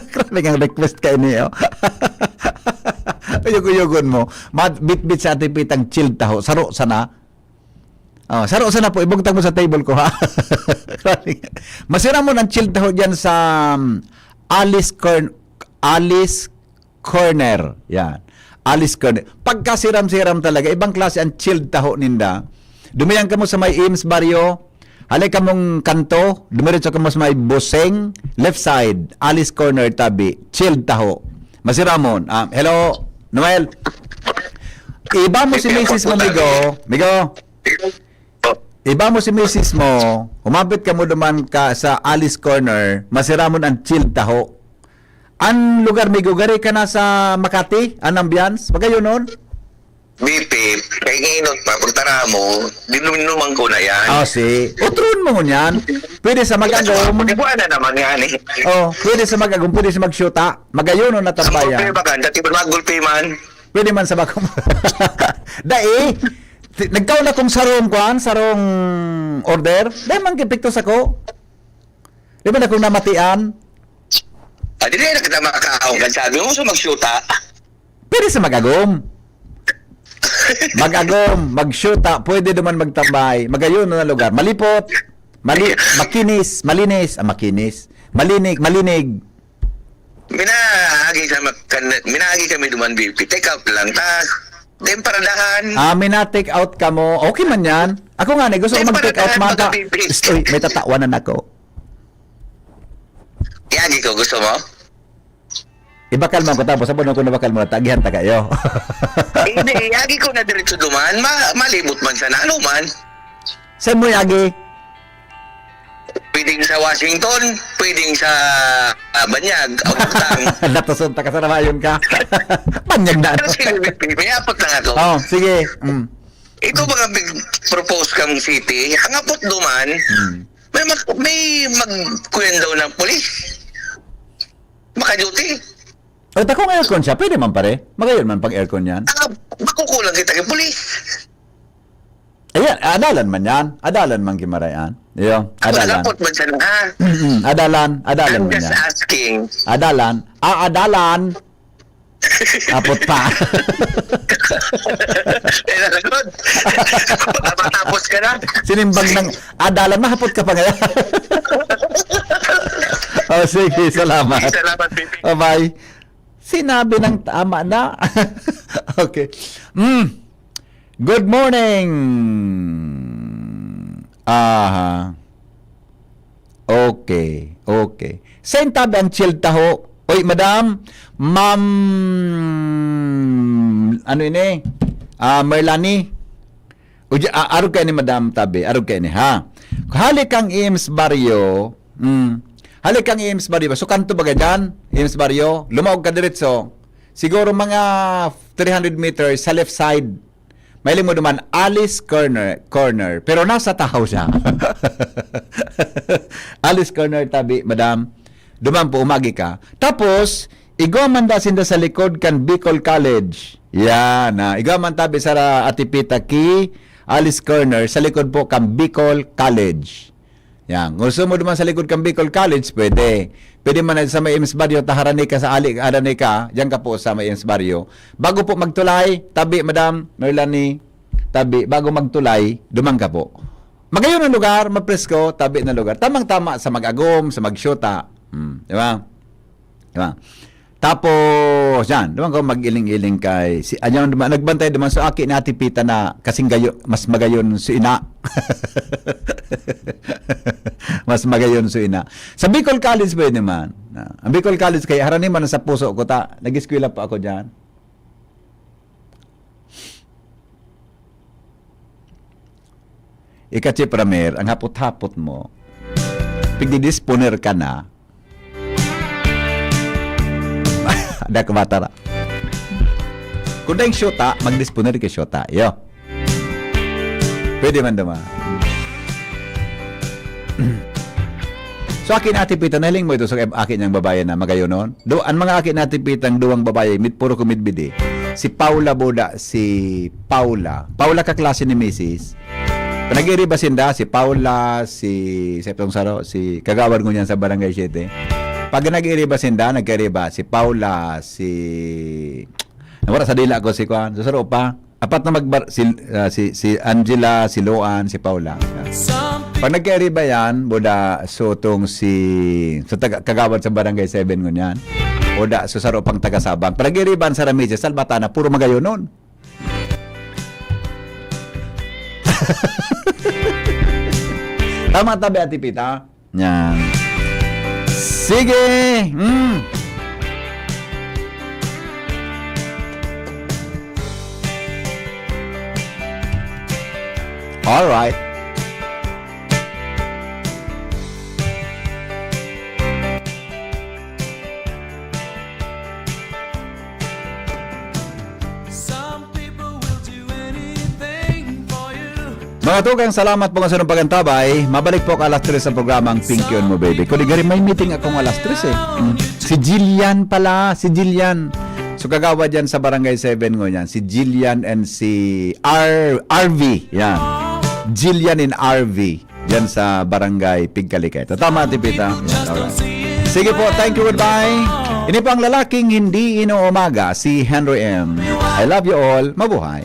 Grabe kang request ka ini, oh. Uyog-uyogon mo. Mad-, bitbit sa Ate Pitang chilled taho. Saro sana. Oh, saro sana po, ibugtak mo sa table ko, ha? Masiramon ang chilled taho dyan sa, um, Alice Corn-, Alice Corner. Yan. Alice Corner. Pagkasiram-siram talaga, ibang klase ang chilled taho ninda. Dumiyan kamo sa may Ems Barrio, hali kamong kanto, dumiretso kamo sa may Buseng, left side, Alice Corner, tabi, chilled taho. Masiramon. Ah, hello, Noel. Iba mo si misis mo, migo. Migo. Iba mo si misis mo, humapit ka mo duman ka sa Alice Corner, masiramon ang chilled taho. Ang lugar, migo, gari ka na sa Makati, ang ambiance, pagayonon? Bipip, kay inot pa, pagtara mo, dinuman ko na yan. Ah, si. Utron mo ngunyan. Pwede sa mag-agom. Pagkakuha na naman nga ni. Oh, pwede sa mag-agom, pwede sa magsyuta. Magayonon na Ang tambayan. Gulpi ba ka? Dati ba mag-gulpi man? Pwede man sa bagong. Dai, ti-, nagkaon akong sarong kwan, sarong order. Dai man gipiktos ako. Di ba na kung namatian? Ah, di na kita makaon. Kan sabi mo, gusto magsyuta. Pwede sa mag-agom. Mag-agom, magsyuta, pwede naman magtambay. Magayon na lugar. Malipot, mali-, makinis, malinis, ah, makinis. Malinig, malinig. Minaagi sa mak-, kan-, minaagi kami duman, B P. Take out lang. Ta, then paradahan. Ah, mina-take out ka mo. Okay man yan. Ako nga, ni, gusto ko Then mag-take out, paradahan, mata. Mga B P. Uy, may tatawanan ako. Iagi ko, gusto mo? Ibakal mo ako, tapos sabon ako nabakal mo, tagihan ta kayo. Hindi, iagi ko na diretso duman. Ma-, malibot man sana. Ano man? Saan mo iagi? Pwedeng sa Washington, pwedeng sa, ah, Banyag, o Bugtang. Natason ta ka sa Ramayon ka. Banyag na. Pero sige, may apot lang ako. Oh, sige. Mm. Ito mga big propose kang city, ang apot duman, Mm. may mag-, may magkuyan daw ng polis. Maka-duty. O, takong aircon siya, pwede man, pare. Magayon man pag aircon yan. Ah, makukulang kita kay polis. Ayan, adalan man yan. Adalan man, Kimarayan. Iyo, Ako, adalan. Nalapot man siya na, ah. Mm, adalan, adalan I'm man just yan. Asking. Adalan. Ah, adalan. Apot pa. Eh, nalagod. Matapos ka na. Sinimbag ng adalan, mahapot ka pa ngayon. Oh, sige, salamat. Sige, salamat, P P. Bye-bye. Sinabi ng tama na. Okay. Mm. Good morning. Aha. Okay, okay. Sa intabi ang chilled taho. Oy, madam, ma'am, ano ini? Ah, Merlani. O di, ah, arog kayo ni Madam Tabi, arog kayo ni, ha? Hali kang Ems Barrio, mm, hali kang Ems Barrio, so kanto baga dyan, Ems Barrio, lumaog ka diretso, siguro mga three hundred meters sa left side, mahiling mo duman, Alice Corner, Corner, pero nasa tahaw siya. Alice Corner, Tabi, Madam, duman po, umagi ka. Tapos, igwa man da sinda sa likod kan Bicol College. Yan, ah. Igwa man tabi sa ra-, Ate Pita ki, Alice Corner, sa likod po kan Bicol College. Yan. Kung gusto mo duman sa likod kan Bicol College, pwede. Pwede man sa may Ems Barrio, ta harani ka sa ali, harani ka, diyan ka po sa may Ems Barrio. Bago po magtulay, tabi, Madam Merlanie, tabi, bago magtulay, duman ka po. Magayon ang lugar, mapresko, tabi na lugar. Tamang-tama sa Mag-agom, sa Magsyota. Hmm, di ba? Di ba? Tapos, yan, duman ka mag-iling-iling kay, si, ano, duman, nagbantay duman, so aki na tipita na kasing gayo, mas magayon si ina. Mas magayon si ina. Sa Bicol College pwede man. Ah, ang Bicol College kay harani man sa puso ko ta, nag-eskwela pa ako diyan. Ika, Chief Ramer, ang hapot-hapot mo, pigdidisponer ka na. Ada ka matara. Kung dahil syota, magdisponer ka syota. Iyo. Pwede man duma. So, aki na tipita, nahiling mo ito sa aki niyang babae na magayonon? Do, ang mga aki na tipitang duwang babae, mit, puro kumidbidi. Si Paula Boda, si Paula. Paula kaklase ni Misis. Nag-iriba sinda, si Paula, si, sa itong saro, si Kagawad ngunyan sa Barangay Siete. Pag nag-iriba sinda, nagkariba, si Paula, si, nawara sa dila ko si Kwan, sa saro pa. Apat na magbar-, si, ah, si, si Angela, si Loan, si Paula. Pag nagkairiba yan, buda, so itong si, sa taga, kagawad sa Barangay Seven ngunyan. O da, so saro pang taga-Sabang. Pag nag-iriban sa Ramirez, Salvatana, puro magayonon. Tama tabi, Ate Pita? Yan. Sige! Mm. Alright. Mga tugang, salamat po sa inyong pagantabay. Mabalik po ka alas tres sa programang Pinky on Mo Baby. Kuligari, may meeting akong alas tres eh. Mm. Si Jillian pala, si Jillian. So, kagawad yan sa Barangay Seven ngunyan. Si Jillian and si R-, R V. Yan. Jillian and R V. Diyan sa Barangay Pigkalikay. Tama, Ate Pita? Yan, alright. Sige po, thank you, goodbye. Ini po ang lalaking hindi inuumaga, si Henry M. I love you all. Mabuhay.